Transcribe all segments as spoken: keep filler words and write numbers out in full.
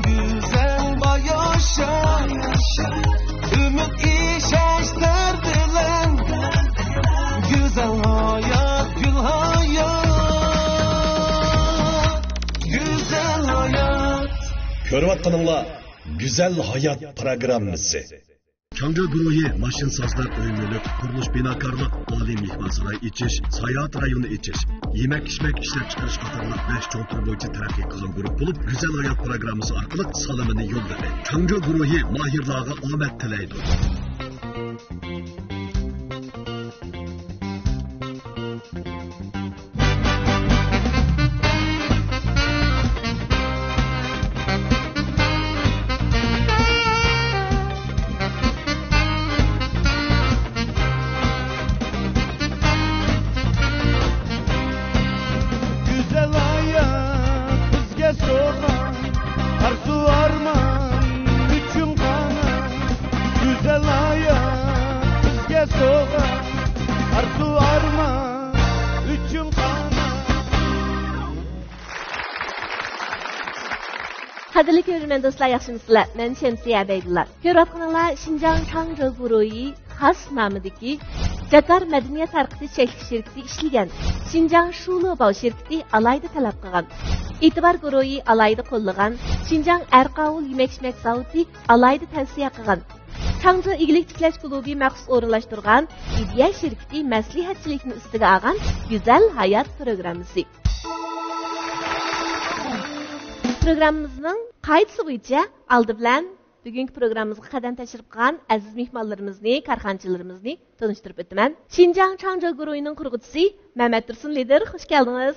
گۈزەل باياشا، ئۈمىد، ئىشەنچ، دەرد بىلەن. گۈزەل ھايات، گۈل ھايات، گۈزەل ھايات. كۆرۈۋاتقىنىڭلار گۈزەل ھايات پروگراممىسى. چاڭجيو گۇرۇھى ماشىنا سازلاش، ئۆي مۈلۈك، قۇرۇلۇش، بىناكارلىق، ئالىي مېھمانساراي ئېچىش، ساياھەت رايونى ئېچىش، يېمەك-ئىچمەك ئىشلەپچىقىرىش قاتارلىق بەش چوڭ تۈر بويىچە تەرەققىي قىلغان گۇرۇھ بولۇپ، گۈزەل ھايات پروگراممىسى ئارقىلىق سالىمىنى يوللىدى. چاڭجيو گۇرۇھى ماھىرلارغا ئامەت تىلەيدۇ. گۈزەل ھايات بىزگە سوۋغا، ئارزۇ ئارمان ئۈچۈن قانات. گۈزەل ھايات بىزگە سوۋغا، ئارزۇ ئارمان ئۈچۈن قانات. قەدىرلىك كۆرۈرمەن دوستلار، ياخشىمۇسىلەر؟ مەن شەمسىيە ئەبەيدۇللا. كۆرۈۋاتقىنىڭلار شىنجاڭ چاڭجيو گۇرۇھى خاس نامىدىكى جاكار مەدەنىيەت تارقىتىش چەكلىك شىركىتى ئىشلىگەن، شىنجاڭ شۇلۇ باۋ شىركىتى ئالاھىدە تەلەپ قىلغان، ئېتىبار گۇرۇھى ئالاھىدە قوللىغان، شىنجاڭ ئەرقاۋۇل يېمەك-ئىچمەك زاۋۇتى ئالاھىدە تەۋسىيە قىلغان، چاڭجيو ئىگىلىك تىكلەش كۇلۇبى مەخسۇس ئورۇنلاشتۇرغان ئىدىيە شىركىتى مەسلىھەتچىلىكنى ئۈستىگە ئالغان گۈزەل ھايات پروگراممىسى. پروگراممىمىزنىڭ قائىدىسى بويىچە ئالدى بىلەن بۈگۈنكى پروگراممىمىزغا قەدەم تەشرىپ قىلغان ئەزىز مېھمانلىرىمىزنى، كارخانىچىلىرىمىزنى تونۇشتۇرۇپ ئۆتىمەن. شىنجاڭ چاڭجيو گۇرۇھىنىڭ قۇرغۇچىسى مەمەت تۇرسۇن لىدىر، خۇش كەلدىڭىز.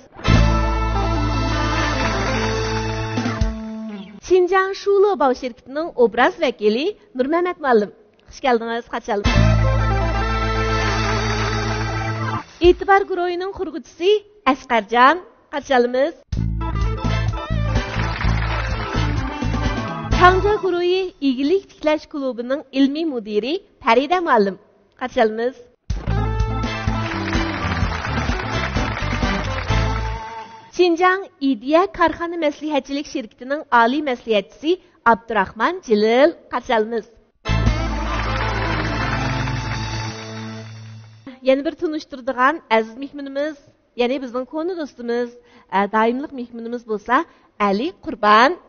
شىنجاڭ شۇلۇ باۋ شىركىتىنىڭ ئوبراز ۋەكىلى نۇرمەمەت مۇئەللىم، خۇش كەلدىڭىز، قارشى ئالىمىز. ئېتىبار گۇرۇھىنىڭ قۇرغۇچىسى ئەسقەرجان، قارشى ئالىمىز. چاڭجيو گۇرۇھى ئىگىلىك تىكلەش كۇلۇبىنىڭ ئىلمىي مۇدىرى پەرىدە مۇئەللىم، قارشى ئالىمىز. شىنجاڭ ئىدىيە كارخانا مەسلىھەتچىلىك شىركىتىنىڭ ئالىي مەسلىھەتچىسى ئابدۇراخمان جېلىل، قارشى ئالىمىز. يەنە بىر تونۇشتۇرىدىغان ئەزىز مېھمىنىمىز، يەنى بىزنىڭ كونا دوستىمىز، ئە، دائىملىق مېھمىنىمىز بولسا ئەلى قۇربان.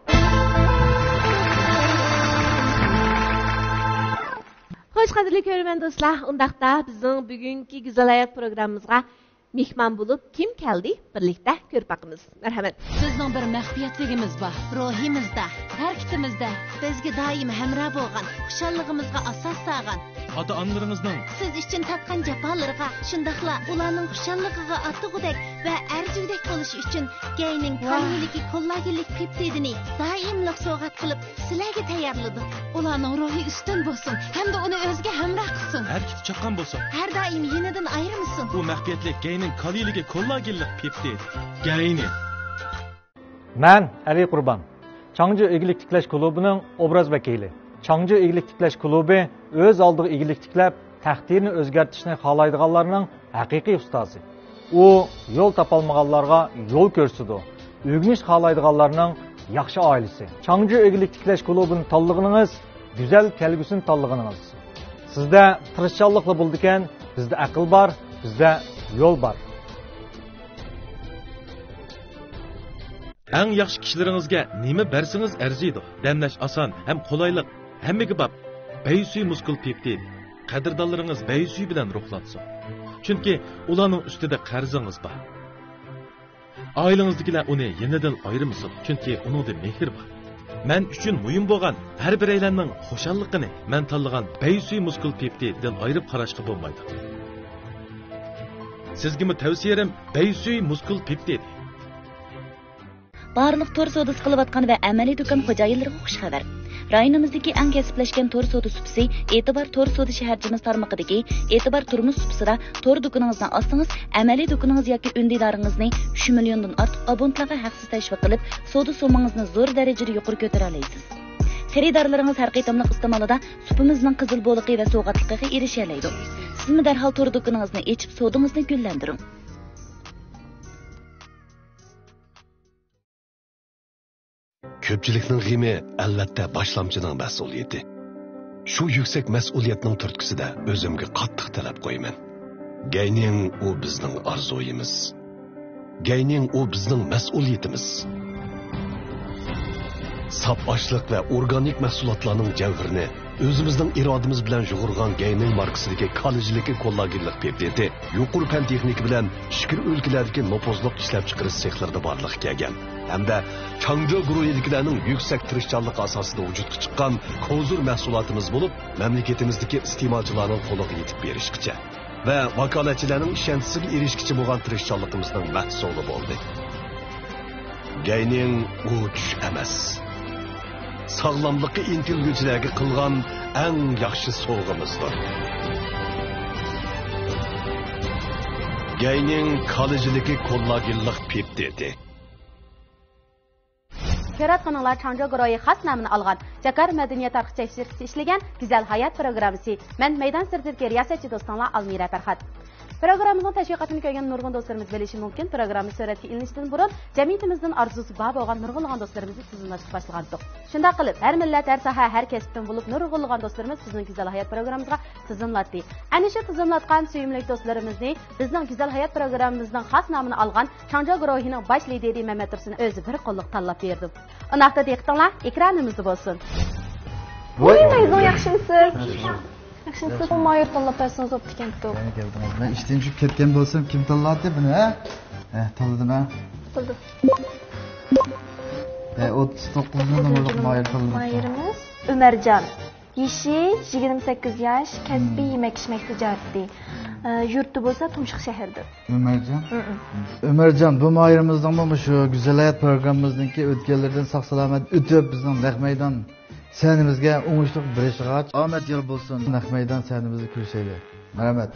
خوش، قەدىرلىك كۆرۈرمەن دوستلار، ئۇنداقتا بىزنىڭ بۈگۈنكى گۈزەل ھايات پروگراممىمىزغا مېھمان بولۇپ كىم كەلدى؟ بىرلىكتە كۆرۈپ باقىمىز. مەرھەمەت. بىزنىڭ بىر مەخپىيەتلىكىمىز بار. روھىمىزدا، ھەرىكىتىمىزدە بىزگە دائىم ھەمراھ بولغان، خۇشاللىقىمىزغا ئاساس سالغان، ئاتا-ئانىلىرىڭىزنىڭ سىز ئۈچۈن تارتقان جاپالىرىغا، شۇنداقلا ئۇلارنىڭ خۇشاللىقىغا ئاتىغۇدەك ۋە ئەرزىگۈدەك بولۇشى ئۈچۈن گەينىڭ ۋاھ. كالىيىلىكى كوللاگېنلىك پېپتىدىنى دائىملىق سوۋغات قىلىپ سىلەرگە تەييارلىدۇق. ئۇلارنىڭ روھى ئۈستۈن بولسۇن ھەمدە ئۇنى ئۆزىگە ھەمراھ قىلسۇن. ھەرىكىتى چاققان بولسۇن. ھەر دائىم يېنىدىن ئايرىمىسۇن. بۇ مەخپىيەتلىك گەينىڭ كالىيىلىكى كوللاگېنلىق پېپتىد. گەينى. مەن ئەلى قۇربان. چاڭجيو ئىگىلىك تىكلەش كۇلۇبىنىڭ ئوبراز ۋەكىلى. چاڭجيو ئىگىلىك تىكلەش كۇلۇبى ئۆز ئالدىغا ئىگىلىك تىكلەپ، تەقدىرىنى ئۆزگەرتىشنى خالايدىغانلارنىڭ ھەقىقىي ئۇستازى. ئۇ يول تاپالمىغانلارغا يول كۆرسىتىدۇ. ئۆگىنىش خالايدىغانلارنىڭ ياخشى ئائىلىسى. چاڭجيو ئىگىلىك تىكلەش كۇلۇبىنى تاللىغىنىڭىز، گۈزەل كەلگۈسىنى تاللىغىنىڭىز. سىزدە تىرىشچانلىقلا بولىدىكەن، بىزدە ئەقىل بار، بىزدە يول بار. ئەڭ ياخشى كىشىلىرىڭىزگە نېمە بەرسىڭىز ئەرزىيدۇ. دەملەش ئاسان ھەم قولايلىق، ھەممىگە باب. بەيسۈي مۇسكۇل پېپتىد. قەدىردانلىرىڭىز بەيسۈي بىلەن روھلانسۇن. چۈنكى ئۇلارنىڭ ئۈستىدە قەرزىڭىز بار. ئائىلىڭىزدىكىلەر ئۇنى يېنىدىن ئايرىمىسۇن، چۈنكى ئۇنىڭدا مېھىر بار. مەن ئۈچۈن مۇھىم بولغان ھەر بىرەيلەننىڭ خۇشاللىقىنى مەن تاللىغان بەيسۈي مۇسكۇل پېپتىدىن ئايرىپ قاراشقا بولمايدۇ. سىزگىمۇ تەۋسىيەم بەيسۈي مۇسكۇل پېپتىدى. بارلىق تور سودىسى قىلىۋاتقان ۋە ئەمەلىي دۇكان خوجايىنلىرىغا خۇش خەۋەر. رايونىمىزدىكى ئەڭ كەسىپلەشكەن تور سودا سۇپىسى ئېتىبار تور سودا شەھەرچىمىز تارمىقىدىكى ئېتىبار تۇرمۇش سۇپىسىدا تور دۇكىنىڭىزنى ئاچسىڭىز، ئەمەلىي دۇكىنىڭىز ياكى ئۈندىدارىڭىزنى ئۈچ مىليوندىن ئارتۇق ئابونتلارغا ھەقسىز تەشۋىق قىلىپ، سودا سومىڭىزنى زور دەرىجىدە يۇقىرى كۆتۈرەلەيسىز. خېرىدارلىرىڭىز ھەر قېتىملىق ئىستېمالىدا سۇپىمىزنىڭ قىزىل بولىقى ۋە سوۋغاتلىقىغا ئېرىشەلەيدۇ. سىزمۇ دەرھال تور دۇكىنىڭىزنى ئېچىپ، سودىڭىزنى گۈللەندۈرۈڭ. كۆپچىلىكنىڭ غېمى، ئەلۋەتتە، باشلامچىنىڭ مەسئۇلىيىتى. شۇ يۈكسەك مەسئۇلىيەتنىڭ تۈرتكىسىدە ئۆزۈمگە قاتتىق تەلەپ قويىمەن. گەينىڭ ئۇ بىزنىڭ ئارزۇيىمىز. گەينىڭ ئۇ بىزنىڭ مەسئۇلىيىتىمىز. ساپ ئاشلىق ۋە ئورگانىك مەھسۇلاتلارنىڭ جەۋھىرىنى ئۆزىمىزنىڭ ئىرادىمىز بىلەن يۇغۇرغان گەينىڭ ماركىسىدىكى كالىجىلىكى كوللاگېنلىق پېپتىدى يۇقىرى پەن تېخنىكا بىلەن ئىچكىرى ئۆلكىلەردىكى نوپۇزلۇق ئىشلەپچىقىرىش سېخلىرىدا بارلىققا كەلگەن ھەمدە چاڭجيو گۇرۇھىدىكىلەرنىڭ يۈكسەك تىرىشچانلىقى ئاساسىدا ۋۇجۇدقا چىققان كوزۇر مەھسۇلاتىمىز بولۇپ، مەملىكىتىمىزدىكى ئىستېمالچىلارنىڭ قولىغا يېتىپ بېرىشكىچە ۋە ۋاكالەتچىلەرنىڭ ئىشەنچىسىگە ئېرىشكىچە بولغان تىرىشچانلىقىمىزنىڭ مەھسۇلى بولدى. گەينىڭ ئۇ چۈش ئەمەس. ساغلاملىققا ئىنتىلگۈچىلەرگە قىلغان ئەڭ ياخشى سوۋغىمىزدۇر. گەينىڭ كالىجىلىكى كوللاگېنلىق پېپتىدى. كۆرۈۋاتقىنىڭلار چاڭجيو گۇرۇھى خاس نامىنى ئالغان جاكار مەدەنىيەت تارقىتىش شىركىتى ئىشلىگەن گۈزەل ھايات پروگراممىسى. مەن مەيدان سىرتىدىكى رىياسەتچى دوستۇڭلار ئالمىرە پەرھات. پروگراممىمىزنىڭ تەشۋىقاتىنى كۆرگەن نۇرغۇن دوستلىرىمىز بىلىشى مۇمكىن، پروگرامما سۈرەتكە ئېلىنىشتىن بۇرۇن جەمئىيىتىمىزدىن ئارزۇسى بار بولغان نۇرغۇنلىغان دوستلىرىمىزنى تىزىملاشقا باشلىغانتۇق. شۇنداق قىلىپ، ھەر مىللەت، ھەر ساھە، ھەر كەسىپتىن بولۇپ نۇرغۇنلىغان دوستلىرىمىز بىزنىڭ گۈزەل ھايات پروگراممىمىزغا تىزىملاتتى. ئەنە شۇ تىزىملاتقان سۆيۈملۈك دوستلىرىمىزنى بىزنىڭ گۈزەل ھايات پروگراممىمىزنىڭ خاس نامىنى ئالغان چاڭجيو گۇرۇھىنىڭ باش لىدىرى مەمەت تۇرسۇن ئۆزى بىر قوللۇق تاللاپ بېرىدۇ. ئۇنداقتا دىققىتىڭلار ئېكرانىمىزدا بولسۇن. ۋاي، مەيزۇڭ، ياخشىمۇسىز؟ ياخشى. ياخشىمۇسىز؟ بۇ مايور تاللاپ بەرسىڭىز بوپتىكەنتۇ. يەنە كەلدىڭىز. مەن ئىشتىن چۈشۈپ كەتكەن بولسام، كىم تاللاتتى بۇنى، ھە؟ ھە، تاللىدىم، ھە؟ تاللىدىم. ھە، ئوتتۇز توققۇزىنچى نومۇرلۇق مايور تاللىدىم. مايورىمىز ئۆمەرجان. يېشى يىگىرمە سەككىز ياش، كەسپى يېمەك-ئىچمەك تىجارىتى. ئە، يۇرتى بولسا تۇمشۇق شەھىرىدە. ئۆمەرجان؟ ئۆمەرجان، بۇ ماھىرىمىزنىڭمۇ مۇشۇ گۈزەل ھايات پروگراممىمىزنىڭكى ئۆتكەنلىرىدىن ساق-سالامەت ئۆتۈپ، بىزنىڭ نەق مەيدان سەھنىمىزگە ئوڭۇشلۇق بېرىشىغا ئامەت يار بولسۇن. نەق مەيدان سەھنىمىزدە كۆرۈشەيلى. مەرھەمەت.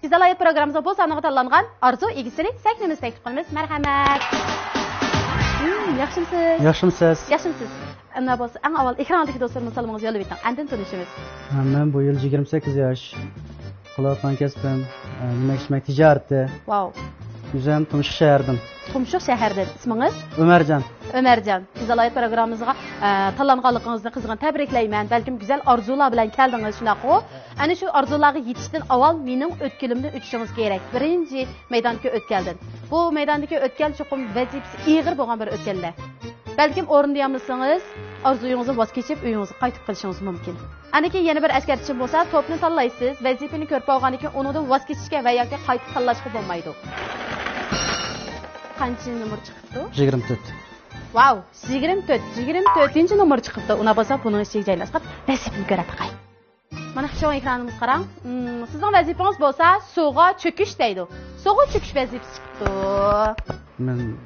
گۈزەل ھايات پروگراممىمىزنىڭ بۇ سانىغا تاللانغان ئارزۇ ئىگىسىنى سەھنىمىزگە تەكلىپ قىلىمىز. مەرھەمەت. ھىم، ياخشىمسىز؟ ياخشىمسىز؟ ياخشىمسىز؟ ئەمما بولسا ئەڭ ئاۋۋال ئېكرانىدىكى دوستلىرىمىزغا سالىمىڭىزنى يوللىۋېتىڭ. ئاندىن تونۇشىمىز. مەن بۇ يىل يىگىرمە سەككىز ياش. قىلىۋاتقان كەسپىم، ئە، يېمەك-ئىچمەك تىجارىتى. ۋاۋ. ئۆزۈم تۇمشۇق شەھەردىن. تۇمشۇق شەھەردىن. ئىسمىڭىز؟ ئۆمەرجان. ئۆمەرجان. گۈزەل ھايات پروگراممىمىزغا، ئە، تاللانغانلىقىڭىزنى قىزغىن تەبرىكلەيمەن. بەلكىم گۈزەل ئارزۇلار بىلەن كەلدىڭىز، شۇنداققۇ؟ ئەنە شۇ ئارزۇلارغا يېتىشتىن ئاۋۋال مېنىڭ ئۆتكىلىمدىن ئۆتۈشىڭىز كېرەك. بىرىنچى مەيداندىكى ئۆتكەلدىن. بۇ مەيداندىكى ئۆتكەل چوقۇم ۋەزىپىسى ئېغىر بولغان بىر ئۆتكەلدە. بەلكىم ئورۇندىيالمىسىڭىز، ئارزۇيىڭىزدىن ۋاز كېچىپ، ئۆيىڭىزگە قايتىپ قېلىشىڭىز مۇمكىن. ئاندىن كېيىن يەنە بىر ئەسكەرتىشىم بولسا، توپنى تاللايسىز، ۋەزىپىنى كۆرۈپ بولغاندىن كېيىن ئۇنىڭدىن ۋاز كېچىشكە ۋە ياكى قايتا تاللاشقا بولمايدۇ. قانچىنچى نومۇر چىقىپتۇ؟ يىگىرمە تۆت. ۋاۋ، يىگىرمە تۆت، يىگىرمە تۆتىنچى نومۇر چىقىپتۇ. ئۇنداق بولسا بۇنىڭ ئىچىگە جايلاشقان ۋەزىپىنى كۆرۈپ باقاي. مانا، چوڭ ئېكرانىمىزغا قاراڭ. مم، سىزنىڭ ۋەزىپىڭىز بولسا سۇغا چۆكۈش دەيدۇ. سۇغا چۆكۈش ۋەزىپىسى چىقىپتۇ. مەن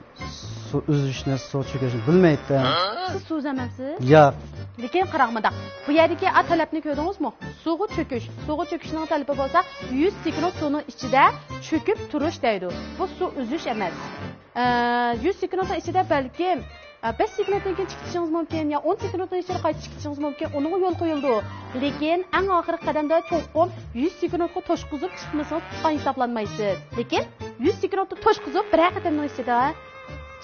سۇ ئۈزۈشنى، سۇغا چۆكۈشنى بىلمەيتتىم. سىز سۇ ئۈزەلمەمسىز؟ ياق. لېكىن قاراڭ مۇنداق. بۇ يەردىكى ئا تەلەپنى كۆردىڭىزمۇ؟ سۇغا چۆكۈش. سۇغا چۆكۈشنىڭ تەلىپى بولسا يۈز سېكۇنت سۇنىڭ ئىچىدە چۆكۈپ تۇرۇش دەيدۇ. بۇ سۇ ئۈزۈش ئەمەس. ئە، يۈز سېكۇنتنىڭ ئىچىدە بەلكىم، ئە، بەش سېكۇنتتىن كېيىن چىقىپ كېتىشىڭىز مۇمكىن، يا ئون سېكۇنتنىڭ ئىچىدە قايتا چىقىپ كېتىشىڭىز مۇمكىن، ئۇنىڭغا يول قويۇلىدۇ. لېكىن ئەڭ ئاخىرقى قەدەمدە چوقۇم يۈز سېكۇنتقا توشقۇزۇپ چىقمىسىڭىز تۇتقان ھېسابلانمايسىز. لېكىن يۈز سېكۇنتتا توشقۇزۇپ بىرەر قېتىمنىڭ ئىچىدە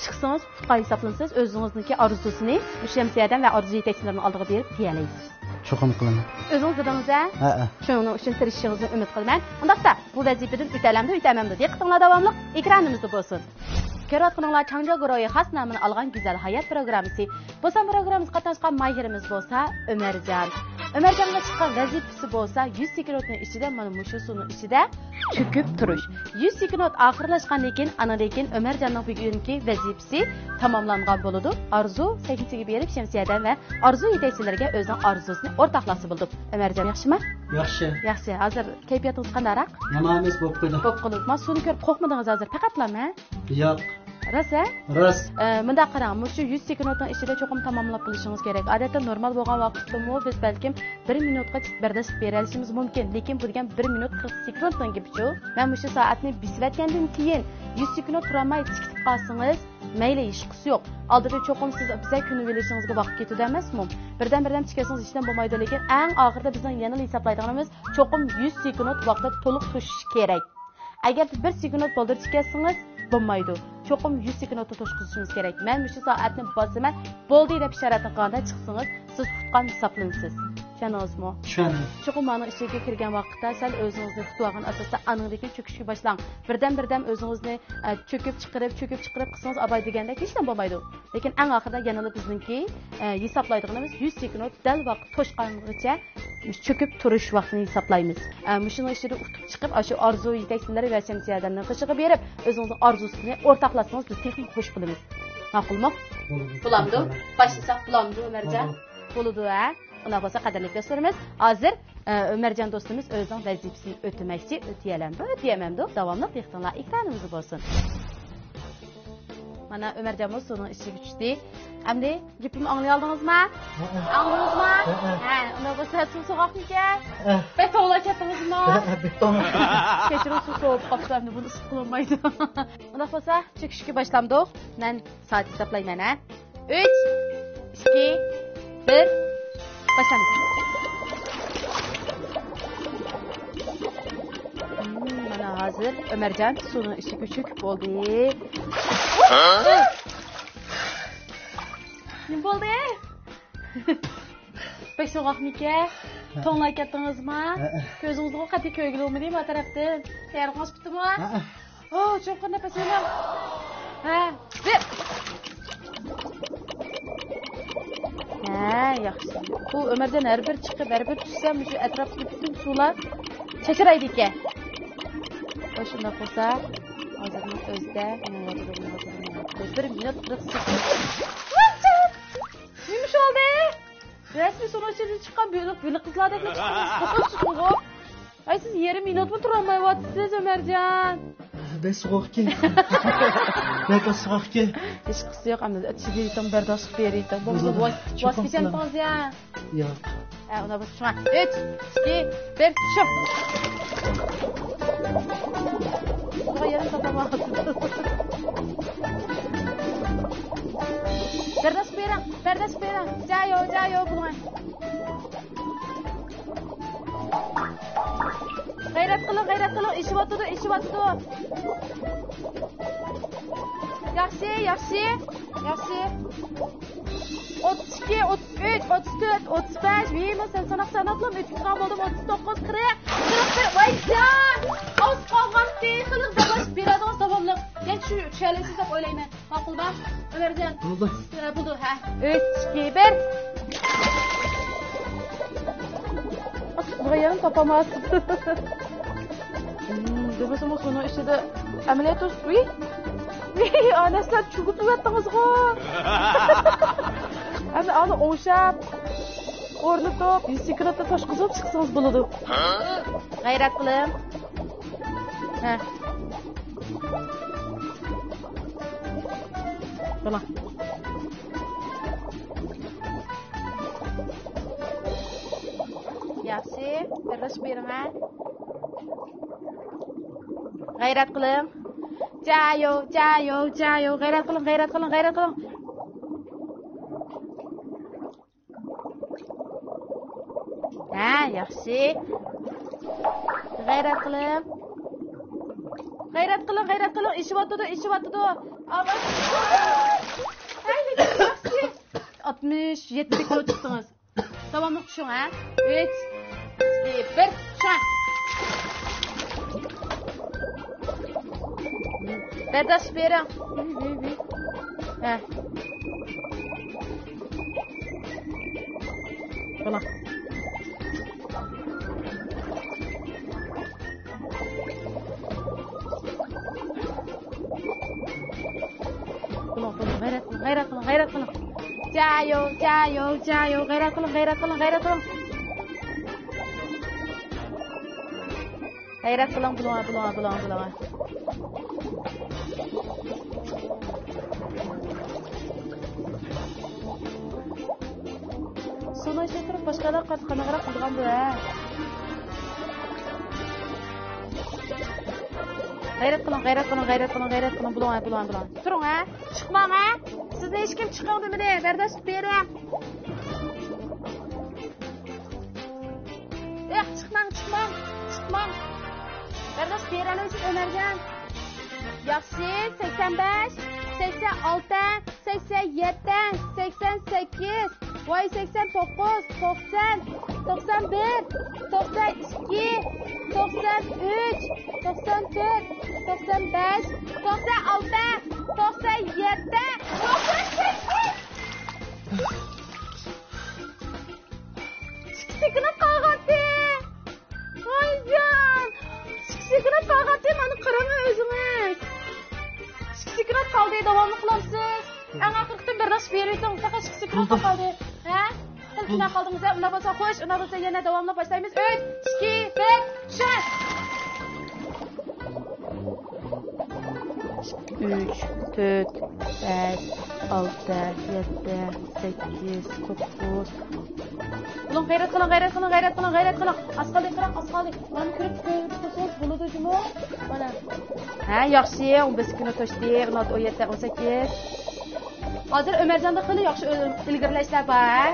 چىقسىڭىز تۇتقان ھېسابلىنىسىز، ئۆزىڭىزنىڭكى ئارزۇسىنى مۇشۇ شەمسىيەدەم ۋە ئارزۇ يېتەكچىلىرىنىڭ ئالدىغا بېرىپ دېيەلەيسىز. چوقۇم قىلىمەن. ئۆزىڭىز دېدىڭىز-ھە؟ ھەئە. شۇنىڭ ئۈچۈن تىرىشىشىڭىزنى ئۈمىد قىلىمەن. ئۇنداقتا، بۇ ۋەزىپىدىن ئۆتەلەمدۇ، ئۆتەلمەمدۇ؟ دىققىتىڭلار داۋاملىق ئېكرانىمىزدا بولسۇن. كۆرۈۋاتقىنىڭلار چاڭجيو گۇرۇھى خاس نامىنى ئالغان گۈزەل ھايات پروگراممىسى. بولسا پروگراممىمىزغا قاتناشقان ماھىرىمىز بولسا ئۆمەرجان. ئۆمەرجانغا چىققان ۋەزىپىسى بولسا يۈز سېكۇنتنىڭ ئىچىدە مانا مۇشۇ سۇنىڭ ئىچىدە چۆكۈپ تۇرۇش. يۈز سېكۇنت ئاخىرلاشقاندىن كېيىن، ئانىڭدىن كېيىن ئۆمەرجاننىڭ بۈگۈنكى ۋەزىپىسى تاماملانغان بولىدۇ. ئارزۇ سەھنىسىگە بېرىپ، شەمسىيەدەم ۋە ئارزۇ يېتەكچىلىرىگە ئۆزىنىڭ ئارزۇسىنى ئورتاقلاشسا بولىدۇ. ئۆمەرجان، ياخشىمۇ؟ ياخشى. ياخشى. ھازىر كەيپىياتىڭىز قانداقراق؟ يامان ئەمەس، بولۇپ قويدى. بولۇپ قويدى. مانا سۇنى كۆرۈپ قورقمىدىڭىز ھازىر، پەقەتلامۇ، ھە؟ ياق. راست، ھە؟ راست. ئە، مۇنداق قاراڭ، مۇشۇ يۈز سېكۇنتنىڭ ئىچىدە چوقۇم تاماملاپ بولۇشىڭىز كېرەك. ئادەتتە نورمال بولغان ۋاقىتتىمۇ بىز بەلكىم بىر مىنۇتقا بەرداشلىق بېرەلىشىمىز مۇمكىن، لېكىن بۇ دېگەن بىر مىنۇت قىرىق سېكۇنتنىڭ گېپىچۇ. مەن مۇشۇ سائەتنى بېسىۋەتكەندىن كېيىن يۈز سېكۇنت تۇرالماي تىكىتىپ قالسىڭىز، مەيلى، ھېچقىسى يوق. ئالدىدا چوقۇم سىز بىزە كۈنىۋېلىشىڭىزغا ۋاقىت كېتىدۇ ئەمەسمۇ؟ بىردەم-بىردەم تىكەتسىڭىز ھېچنېمە بولمايدۇ، لېكىن ئەڭ ئاخىرىدا بىزنىڭ يەنىلا ھېسابلايدىغىنىمىز چوقۇم يۈز سېكۇنت ۋاقىت تولۇق توشۇشى كېرەك. ئەگەر بىر سېكۇنت بالدۇر تىكەتسىڭىز بولمايدۇ. چوقۇم يۈز سېكۇنتتا توشقۇزۇشىمىز كېرەك. مەن مۇشۇ سائەتنى باسىمەن، بولدى دەپ ئىشارەتنى قىلغاندا چىقسىڭىز، سىز ئۇتقان ھېسابلىنىسىز. چۈشەندىڭىزمۇ؟ چۈشەندىم. چوقۇم مانىڭ ئىچىگە كىرگەن ۋاقىتتا سەل ئۆزىڭىزنى تۇتۇۋالغان ئاساستا ئانىڭدىن كېيىن چۆكۈشكە باشلاڭ. بىردەم-بىردەم ئۆزىڭىزنى، ئە، چۆكۈپ چىقىرىپ، چۆكۈپ چىقىرىپ قىلسىڭىز ئاۋاي دېگەندەك ھېچنېمە بولمايدۇ. لېكىن ئەڭ ئاخىرىدا يەنىلا بىزنىڭكى، ئە، ھېسابلايدىغىنىمىز يۈز سېكۇنت دەل ۋاقىت توشقانغىچە چۆكۈپ تۇرۇش ۋاقتىنى ھېسابلايمىز. ئە، مۇشۇنىڭ ئىچىدە ئۇتۇپ چىقىپ، ئاشۇ ئارزۇ يېتەكچىلىرى ۋە شەمسىيەدەرنىڭ قېشىغا بېرىپ، ئۆزىڭىزنىڭ ئارزۇسىنى ئورتاقلاشسىڭىز، بىز تېخىمۇ خۇش بولىمىز. ماقۇلمۇ؟ بولىدۇ. بولامدۇ؟ باشلىساق بولامدۇ، ئۆمەرجان؟ بولىدۇ. بولىدۇ، ھە؟ ئۇنداق بولسا، قەدىرلىك دوستلىرىمىز، ھازىر، ئە، ئۆمەرجان دوستىمىز ئۆزىنىڭ ۋەزىپىسىنى ئۆتىمەكچى، ئۆتىيەلەمدۇ، ئۆتىيەلمەمدۇ، داۋاملىق دىققىتىڭلار ئېكرانىمىزدا بولسۇن. مانا، ئۆمەرجانمۇ سۇنىڭ ئىچىگە چۈشتى. ئەمدى گېپىمنى ئاڭلىيالدىڭىزما؟ ھەئە. ئاڭلىدىڭىزما؟ ھەئە. ھە، ئۇنداق بولسا سۇ سوغۇقمىكەن؟ ھەئە. بەك توڭلاپ كەتتىڭىزما؟ ھەئە، بەك توڭ. كەچۈرۈڭ، سۇ سوۋۇپ قاپتۇ، ئەمدى بۇنى ئىسسىق قىلالمايدۇ. ئۇنداق بولسا، چۆكۈشكە باشلامدۇق؟ مەن سائەت ھېسابلايمەن، ھە؟ ئۈچ، ئىككى، بىر، باشلاڭ. مم، مانا ھازىر ئۆمەرجان سۇنىڭ ئىچىگە چۆكۈپ بولدى. نېمە بولدى؟ بەك سوغۇقمىكەن؟ توڭلاپ كەتتىڭىزما؟ ھەئە. كۆزىڭىزگە قەتئىي كۆرگىلى بولمىدى ما تەرەپتىن. تەييارلىقىڭىز پۈتتىمۇ؟ ھەئە. ئوھ، چوڭقۇر نەپەس ئېلىڭ. ھە، بىر. ھە، ياخشى. بۇ ئۆمەرجان ھەر بىر چىقىپ، ھەر بىر چۈشسە، مۇشۇ ئەتراپتىكى پۈتۈن سۇلار چاچرايدىكەن. ۋاي، شۇنداق بولسا، ھازىرنىڭ ئۆزىدە مېڭىۋاتىدۇ، مېڭىۋاتىدۇ، مېڭىۋاتىدۇ. بىر مىنۇت قىرىق سېكۇنت. نېمە ئىش بولدى؟ رەسمىي سۇنىڭ ئىچىدىن چىققان بۆلەك، بۆلەك قىزلاردەكلا چىقتىڭىز. قورقۇنچ چىقتىڭغۇ. ئەي، سىز يېرىم مىنۇتمۇ تۇرالمايۋاتىسىز، ئۆمەرجان. بەك سوغۇقكەن. بەك سوغۇقكەن. ھېچقىسى يوق، ئەمدى چىدىۋېتىڭ، بەرداشلىق بېرىۋېتىڭ. بولمىسا بولىدۇ. ۋاز، ۋاز كېچەمتىڭىز يا؟ ياق. ھە، ئۇنداق بولسا شۇڭا. ئۈچ، ئىككى، بىر، چۈشۈڭ. بۇغا يېرىم تاپالمايۋاتىدۇ. بەرداشلىق بېرىڭ، بەرداشلىق بېرىڭ. جايو، جايو، بۇلۇڭ. غەيرەت قىلىڭ، غەيرەت قىلىڭ، ئېشىۋاتىدۇ، ئېشىۋاتىدۇ. ياخشى، ياخشى، ياخشى. ئوتتۇز ئىككى، ئوتتۇز ئۈچ، ئوتتۇز تۆت، ئوتتۇز بەش، ۋىيمۇ، سەن ساناق ساناپلا ئۆتۈپ كېتىدىغان بولدۇم. ئوتتۇز توققۇز، قىرىق، قىرىق بىر. ۋايجان! ئاز قالغانتى، خېلى داۋاش بېرەدىڭىز داۋاملىق. يەنە چۈشە-، چۈشەلەيسىز دەپ ئويلايمەن. ماقۇلما، ئۆمەرجان؟ بولدى. ئە، بولدى، ھە. ئۈچ، ئىككى، بىر. ئاسسىقىغا يەنە تاپالماس. دېمىسىمۇ سۇنىڭ ئىچىدە ئەمەلىيەتتە، ۋىي، ۋىي، ئانەسلەر چۈگۈتۈۋەتتىڭىزغۇ. ئەمدى ئانى ئوڭشاپ، ئورنىتىپ، يۈز سېكۇنتتا توشقۇزۇپ چىقسىڭىز بولىدۇ. غەيرەت قىلىڭ. ھە. بولا. ياخشى، بىرلىشىپ بېرىڭ، ھە. غەيرەت قىلىڭ. جايو، جايو، جايو. غەيرەت قىلىڭ، غەيرەت قىلىڭ، غەيرەت قىلىڭ. ھە، ياخشى. غەيرەت قىلىڭ. غەيرەت قىلىڭ، غەيرەت قىلىڭ. ئېشىۋاتىدۇ، ئېشىۋاتىدۇ. ئاۋاز. ھەي، لېكىن ياخشى. ئاتمىش يەتتە كىلو چىقتىڭىز. داۋاملىق چۈشۈڭ، ھە؟ ئۈچ، ئىككى، بىر، چۈشۈڭ. بەرداشلىق بېرىڭ. ھە. بولا. بولا، بولا، غەيرەت قىلىڭ، غەيرەت قىلىڭ، غەيرەت قىلىڭ. جايو، جايو، جايو، غەيرەت قىلىڭ، غەيرەت قىلىڭ، غەيرەت قىلىڭ. غەيرەت قىلىڭ، بۇلۇڭا، بۇلۇڭا، بۇلۇڭا، بۇلۇڭا. سۇنىڭ ئىچىدە تۇرۇپ باشقىلارغا قارىتا قانداقراق قىلىدىغان بۇ، ھە؟ غەيرەت قىلىڭ، غەيرەت قىلىڭ، غەيرەت قىلىڭ، غەيرەت قىلىڭ، بۇلۇڭا، بۇلۇڭا، بۇلۇڭا. تۇرۇڭ، ھە؟ چىقماڭ، ھە؟ سىزنى ھېچكىم چىقىڭ دېمىدى، بەرداشلىق بېرىڭ. ياق، چىقماڭ، چىقماڭ، چىقماڭ. بەرداشلىق بېرەلەيسىز، ئۆمەرجان. ياخشى، سەكسەن بەش، سەكسەن ئالتە، سەكسەن يەتتە، سەكسەن سەككىز، ۋاي، سەكسەن توققۇز، توقسان، توقسان بىر، توقسان ئىككى، توقسان ئۈچ، توقسان تۆت، توقسان بەش، توقسان ئالتە، توقسان يەتتە، توقسان سەككىز. ئىككى سېكۇنت قالغانتى. ۋايجان! ئىككى سېكۇنت قالغانتى، مانا قاراڭ ئۆزىڭىز. ئىككى سېكۇنت قالدى، داۋاملىق قىلامسىز؟ ئەڭ ئاخىرقىتىم بىر ناخشا بېرىۋېتىڭ، پەقەت ئىككى سېكۇنت قالدى. ھە؟ قىلىپ قالدىڭىز، ھە؟ ئۇنداق بولسا خوش، ئۇنداق بولسا يەنە داۋاملىق باشلايمىز. ئۈچ، ئىككى، بىر، چۈش! ئۈچ، تۆت، بەش، ئالتە، يەتتە، سەككىز، توققۇز. بولۇڭ، غەيرەت قىلىڭ، غەيرەت قىلىڭ، غەيرەت قىلىڭ، غەيرەت قىلىڭ. ئاز قالدى، قىرىق، ئاز قالدى. مانا كۆرۈپ، كۆرۈپ تۇرسىڭىز بولىدۇ جۇمۇ. مانا. ھە، ياخشى، ئون بەش سېكۇنت توشتى، ئون ئالتە، ئون يەتتە، ئون سەككىز. ھازىر ئۆمەرجاندا خېلى ياخشى ئىلگىرىلەشلەر بار، ھە؟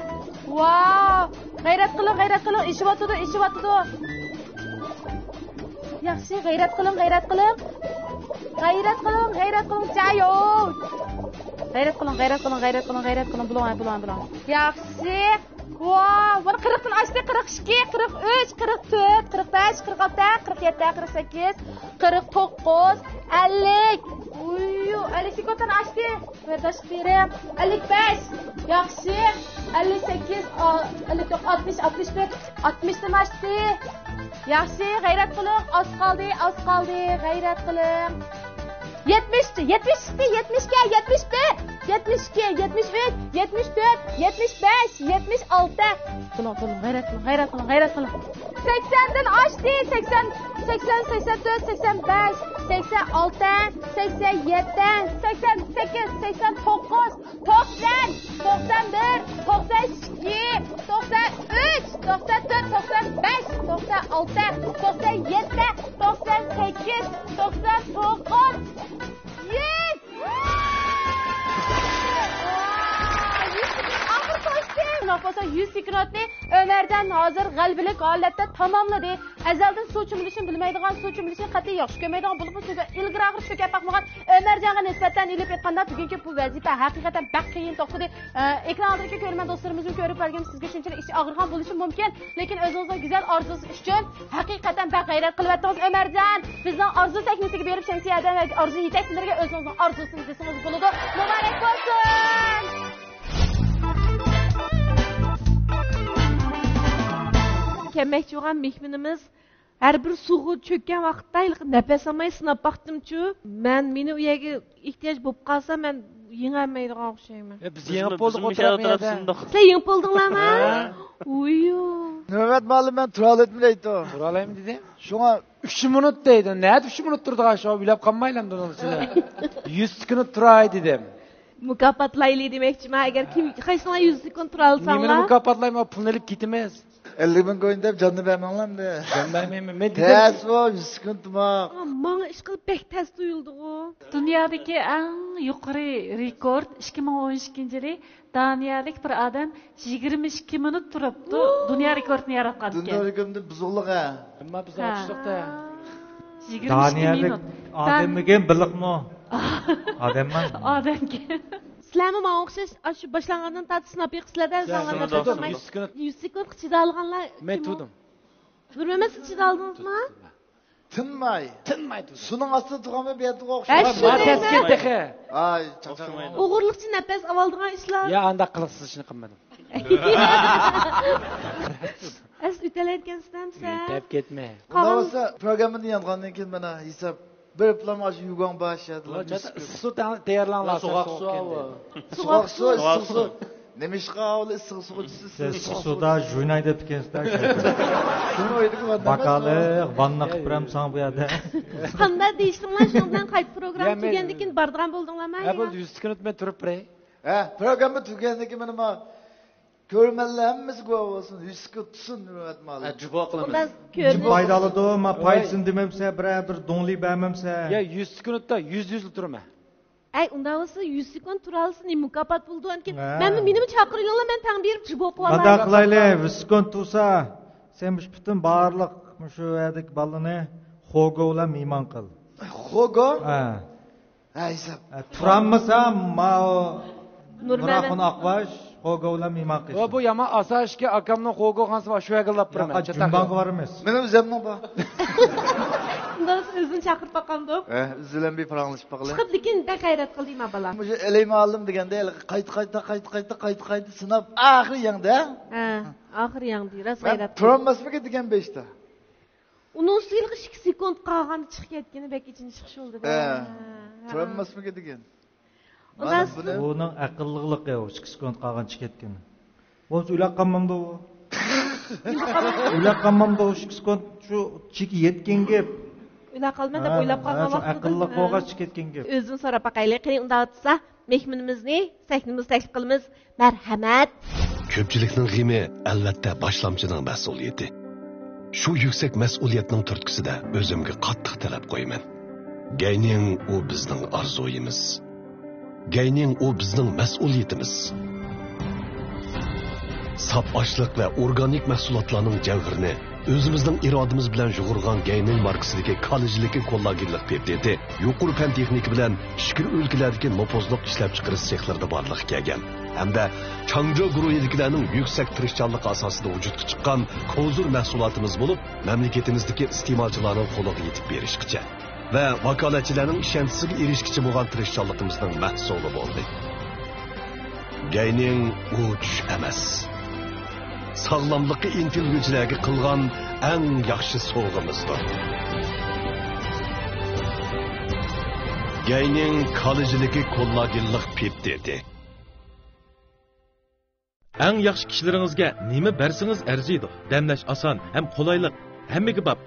ۋاو! غەيرەت قىلىڭ، غەيرەت قىلىڭ، ئېشىۋاتىدۇ، ئېشىۋاتىدۇ. ياخشى، غەيرەت قىلىڭ، غەيرەت قىلىڭ. غەيرەت قىلىڭ، غەيرەت قىلىڭ، جايو. غەيرەت قىلىڭ، غەيرەت قىلىڭ، غەيرەت قىلىڭ، غەيرەت قىلىڭ. بۇلۇڭ، بۇلۇڭ، بۇلۇڭ. ياخشى. ۋاو، مانا قىرىقتىن ئاشتى، قىرىق ئىككى، قىرىق ئۈچ، قىرىق تۆت، قىرىق بەش، قىرىق ئالتە، قىرىق يەتتە، قىرىق سەككىز، قىرىق توققۇز، ئەللىك. ئۇيۇ، ئەللىك سېكۇنتتىن ئاشتى. بەرداشلىق بېرىڭ. ئەللىك بەش. ياخشى. ئەللىك سەككىز، ئا، ئەللىك توققۇز، ئاتمىش، ئاتمىش بىر، ئاتمىشتىن ئاشتى. ياخشى، غەيرەت قىلىڭ. ئاز قالدى، ئاز قالدى. غەيرەت قىلىڭ. يەتمىش، يەتمىش ئىككى، يەتمىش ئىككى، يەتمىش بىر، يەتمىش ئىككى، يەتمىش ئۈچ، يەتمىش تۆت، يەتمىش بەش، يەتمىش ئالتە. قىلىڭ، قىلىڭ، غەيرەت قىلىڭ، غەيرەت قىلىڭ، غەيرەت قىلىڭ. سەكسەندىن ئاشتى، سەكسەن، سەكسەن، سەكسەن تۆت، سەكسەن بەش، سەكسەن ئالتە، سەكسەن يەتتە، سەكسەن سەككىز، سەكسەن توققۇز، توقسان، توقسان بىر، توقسان ئىككى، توقسان ئۈچ، توقسان تۆت، توقسان بەش، توقسان ئالتە، توقسان يەتتە، توقسان سەككىز، توقسان توققۇز، يۈز! ئاخىرقى ئاشتى. شۇنداق بولسا يۈز سېكۇنتنى ئۆمەرجان ھازىر غەلىبىلىك ھالەتتە تاماملىدى. ئەزەلدىن سۇ چۆمۈلۈشىنى بىلمەيدىغان، سۇ چۆمۈلۈشىنى قەتئىي ياخشى كۆرمەيدىغان، بولۇپمۇ سۇغا ئىلگىرىئاخىر چۆكۈپ باقمىغان ئۆمەرجانغا نىسبەتەن ئېلىپ ئېيتقاندا، بۈگۈنكى بۇ ۋەزىپە ھەقىقەتەن بەك قىيىن توختىدى. ئە، ئېكران ئالدىدىكى كۆرۈرمەن دوستلىرىمىزمۇ كۆرۈپ بەرگەن، سىزگە شۇنچىلىك ئىچى ئاغرىغان بولۇشى مۇمكىن، لېكىن ئۆزىڭىزنىڭ گۈزەل ئارزۇسى ئۈچۈن ھەقىقەتەن بەك غەيرەت قىلىۋەتتىڭىز ئۆمەرجان. بىزنىڭ ئارزۇ سەھنىسىگە بېرىپ شەمسىيە ئادەم ۋە ئارزۇ يېتەكچىلىرىگە ئۆزىڭىزنىڭ ئارزۇسىنى دېسىڭىز بولىدۇ. مۇبارەك بولسۇن! كەلمەكچى بولغان مېھمىنىمىز ھەر بىر سۇغا چۆككەن ۋاقىتتا ھېلىقى نەپەس ئالماي سىناپ باقتىمچۇ. مەن، مېنى ئۇ يەرگە ئېھتىياج بولۇپ قالسا، مەن يېڭەلمەيدىغان ئوخشايمەن. يا، بىز يېڭىپ بولدۇق، بىزمۇ ئولتۇراپ مۇشۇ يەردە. سىندۇق. سىلەر يېڭىپ بولدۇڭلارمۇ؟ ھە. ئۇيۇ. نۆۋەت مۇئەللىم، مەن تۇرالايمەن دەيدۇ. تۇرالايمەن دېدى. شۇڭا ئۈچ مىنۇت دەيدۇ. نەدە ئۈچ مىنۇت تۇرىدىغان شۇ، ئويلاپ قالمايلا ئەمدى ئۇنىڭ ئۈستىدە. يۈز سېكۇنت تۇراي دېدىم. مۇكاپاتلايلى دېمەكچىمەن. ئەگەر كىم، قايسىڭلار يۈز سېكۇنت تۇرالىساڭلار. نېمىنى مۇكاپاتلايمەن؟ پۇلنى ئېلىپ كېتىمىز. ئەللىك مىڭ كوين دەپ جاننى بەرمەڭلار ئەمدى. جان بەرمەيمەن. مەن دېدىم. تەس بۇ، يۈز سېكۇنت تۇرماق. ئا، ماڭا ئىشقىلىپ بەك تەس تۇيۇلدىغۇ. دۇنيادىكى ئەڭ يۇقىرى رېكورت، ئىككى مىڭ ئون ئىككىنچى يىلى دانىيەلىك بىر ئادەم يىگىرمە ئىككى مىنۇت تۇرۇپتۇ، دۇنيا رېكورتىنى ياراتقانىكەن. دۇنيا رېكورتىنى بۇزغۇلۇق ھە. ئەمما بىز ھە. ئاچتۇق-دە. يىگىرمە ئىككى مىنۇت. دانىيەلىك ئادەممىكىن بېلىقمۇ؟ ئادەممۇ؟ ئادەمكەن. سىلەرمۇ ماڭا ئوخشاش، ئاشۇ باشلانغاندىن تارتىپ سىناپ بېقىپسىلەر-دە، سىلەر ئۆزۈڭلاردا سىناپ بېقىپسىلەر. يۈز سېكۇنت. يۈز سېكۇنت چىدالىغانلار مەن كىم ئۇ؟ تۇردۇم. نۇرمەمەت، سىز چىدالدىڭىزمۇ؟ تۇردۇم. تىنماي. تىنماي تۇردۇم. سۇنىڭ ئاستىدا تۇرغان بىر يەردە ئوخشاش. ھە، شۇنى تەسكىن تېخى. ئاي، چاقچاق. ئوخشىمايدۇ. ئوغرىلىقچە نەپەس ئالىدىغان ئىشلار. يا، ئانداق قىلىقسىز ئىشنى قىلمىدىم. ئەس ئۆتەلەيدىكەنسىز-دە. ئۆتەپ كەتمە. قالغان ئۇنداق بولسا، پروگراممىنى يانغاندىن كېيىن مانا ھېساب بېرىپلا مانا شۇ يۇگاڭ بار شەدىلا. ئىسسىق سۇ تەييارلاڭلار، سوغۇق سۇ. سوغۇق سۇ، ئىسسىق سۇ. نېمىشقا ئۇلار ئىسسىق سۇغا چۈشسە، سىز ئىسسىق سۇدا جۇيناي دەپتىكەنسىز-دە. شۇنى ئويلىدىم، باقالىق، ۋاننا قىلىپ بېرەمسىز بۇ يەردە. قانداق دېيىشتىڭلار، شۇنىڭ بىلەن قايتا پروگرامما تۈگىگەندىن كېيىن بارىدىغان بولدۇڭلارمۇ؟ ھە، بولدى، يۈز سېكۇنت مەن تۇرۇپ بېرەي. ھە، پروگرامما تۈگىگەندىن كېيىن مانا كۆرۈرمەنلەر ھەممىسى گۇۋاھ بولسۇن، يۈز سېكۇنت تۇرسۇن، ھۆرمەت مۇئەللىم. ھە، جۇبو قىلىمىز. ئۇنداق كۆرۈنۈش. پايدا ئالىدۇ، ما پايدىسىنى دېمەمسە، بىرەر بىر دۇڭلى بەرمەمسە. يا، يۈز سېكۇنتتا يۈز يۈزلۈك تۇرىمەن. ئەي، ئۇنداق بولسا يۈز سېكۇنت تۇرالىسا نېمە مۇكاپات بولىدۇ؟ ئانكىن ھە. مەنمۇ، مېنىمۇ چاقىرىڭلار، مەن تەڭ بېرىپ جۇبو قىلىۋالاي. مۇنداق قىلايلى، يۈز سېكۇنت تۇرسا، سەن مۇشۇ پۈتۈن بارلىق مۇشۇ يەردىكى بالىنى خوگو بىلەن مېھمان قىل. خوگو؟ ھە. ھە، ھېساب. ھە، تۇرالمىسا، ماۋۇ نۇرمەمەت. نۇراخۇن ئاقباش، خوگو بىلەن مېھمان قىلسۇن. ۋە بۇ يامان ئاسان ئىشكەن، ئاكامنىڭ خوگو خانسى بار، شۇ يەرگە لاپ بېرىمەن، ياقا چاتاق. جۇمباڭغا بارىمىز. مېنىڭ ئۆزۈمنىڭ بار. شۇنداق ئۆزىنى چاقىرىپ باقامدۇق. ھە، ئۆزى بىلەن بىر پاراڭلىشىپ باقىلى. چىقىپ، لېكىن بەك غەيرەت قىلدى ما بالا. مۇشۇ ئەلەيمۇ ئالىم دېگەندە، ھېلىقى قايتا، قايتا، قايتا، قايتا، قايتا، قايتا سىناپ، ئاخىرى يەڭدى. ھە، ئاخىرى يەڭدى، راست غەيرەت قىلدى. تۇرالماسمىكىن دېگەن بېشىدا. ئۇنىڭ ئۈستىگە ھېلىقى ئىككى سېكۇنت قالغاندا چىقىپ كەتكىنى بەك ئېچىنىشلىق ئىش بولدى. ھە. ھە. تۇرالماسمىكىن دېگەن. ئۇنىڭ ئەقىللىقلىقى ئۇ، ئىككى سېكۇنت قالغان چىقىپ كەتكىنى. بولمىسا ئۆيلەپ قالمامدۇ ئۇ؟ ئۆيلەپ قالمامدۇ ئۇ ئىككى سېكۇنت؟ شۇ چېكى يەتكەن گەپ. ئۆيلەپ قالىمەن دەپ ھە، ئۆيلەپ ھە، قالغان شۇ ۋاقتىدا. ئەقىللىق ھە. بولغاچ چىقىپ كەتكەن گەپ. ئۆزىدىن سوراپ باقايلى. قېنى، ئۇنداق دېسە، مېھمىنىمىزنى سەھنىمىزگە تەكلىپ قىلىمىز. مەرھەمەت. كۆپچىلىكنىڭ غېمى، ئەلۋەتتە، باشلامچىنىڭ مەسئۇلىيىتى. شۇ يۈكسەك مەسئۇلىيەتنىڭ تۈرتكىسىدە ئۆزۈمگە قاتتىق تەلەپ قويىمەن. گەينىڭ ئۇ بىزنىڭ ئارزۇيىمىز. گەينىڭ ئۇ بىزنىڭ مەسئۇلىيىتىمىز. ساپ ئاشلىق ۋە ئورگانىك مەھسۇلاتلارنىڭ جەۋھىرىنى ئۆزىمىزنىڭ ئىرادىمىز بىلەن يۇغۇرغان گەينىڭ ماركىسىدىكى كالا يىلىكى كوللاگېنلىق پېپتىدى يۇقىرى پەن تېخنىكا بىلەن ئىچكىرى ئۆلكىلەردىكى نوپۇزلۇق ئىشلەپچىقىرىش سېخلىرىدا بارلىققا كەلگەن ھەمدە چاڭجيو گۇرۇھىدىكىلەرنىڭ يۈكسەك تىرىشچانلىقى ئاساسىدا ۋۇجۇدقا چىققان كوزۇر مەھسۇلاتىمىز بولۇپ، مەملىكىتىمىزدىكى ئىستېمالچىلارنىڭ قولىغا يېتىپ بېرىشكىچە ۋە ۋاكالەتچىلەرنىڭ ئىشەنچىسىگە ئېرىشكىچە بولغان تىرىشچانلىقىمىزنىڭ مەھسۇلى بولدى. گەينىڭ ئۇ چۈش ئەمەس. ساغلاملىققا ئىنتىلگۈچىلەرگە قىلغان ئەڭ ياخشى سوۋغىمىزدۇر. گەينىڭ كالا يىلىكى كوللاگېنلىق پېپتىدى. ئەڭ ياخشى كىشىلىرىڭىزگە نېمە بەرسىڭىز ئەرزىيدۇ. دەملەش ئاسان ھەم قولايلىق، ھەممىگە باب.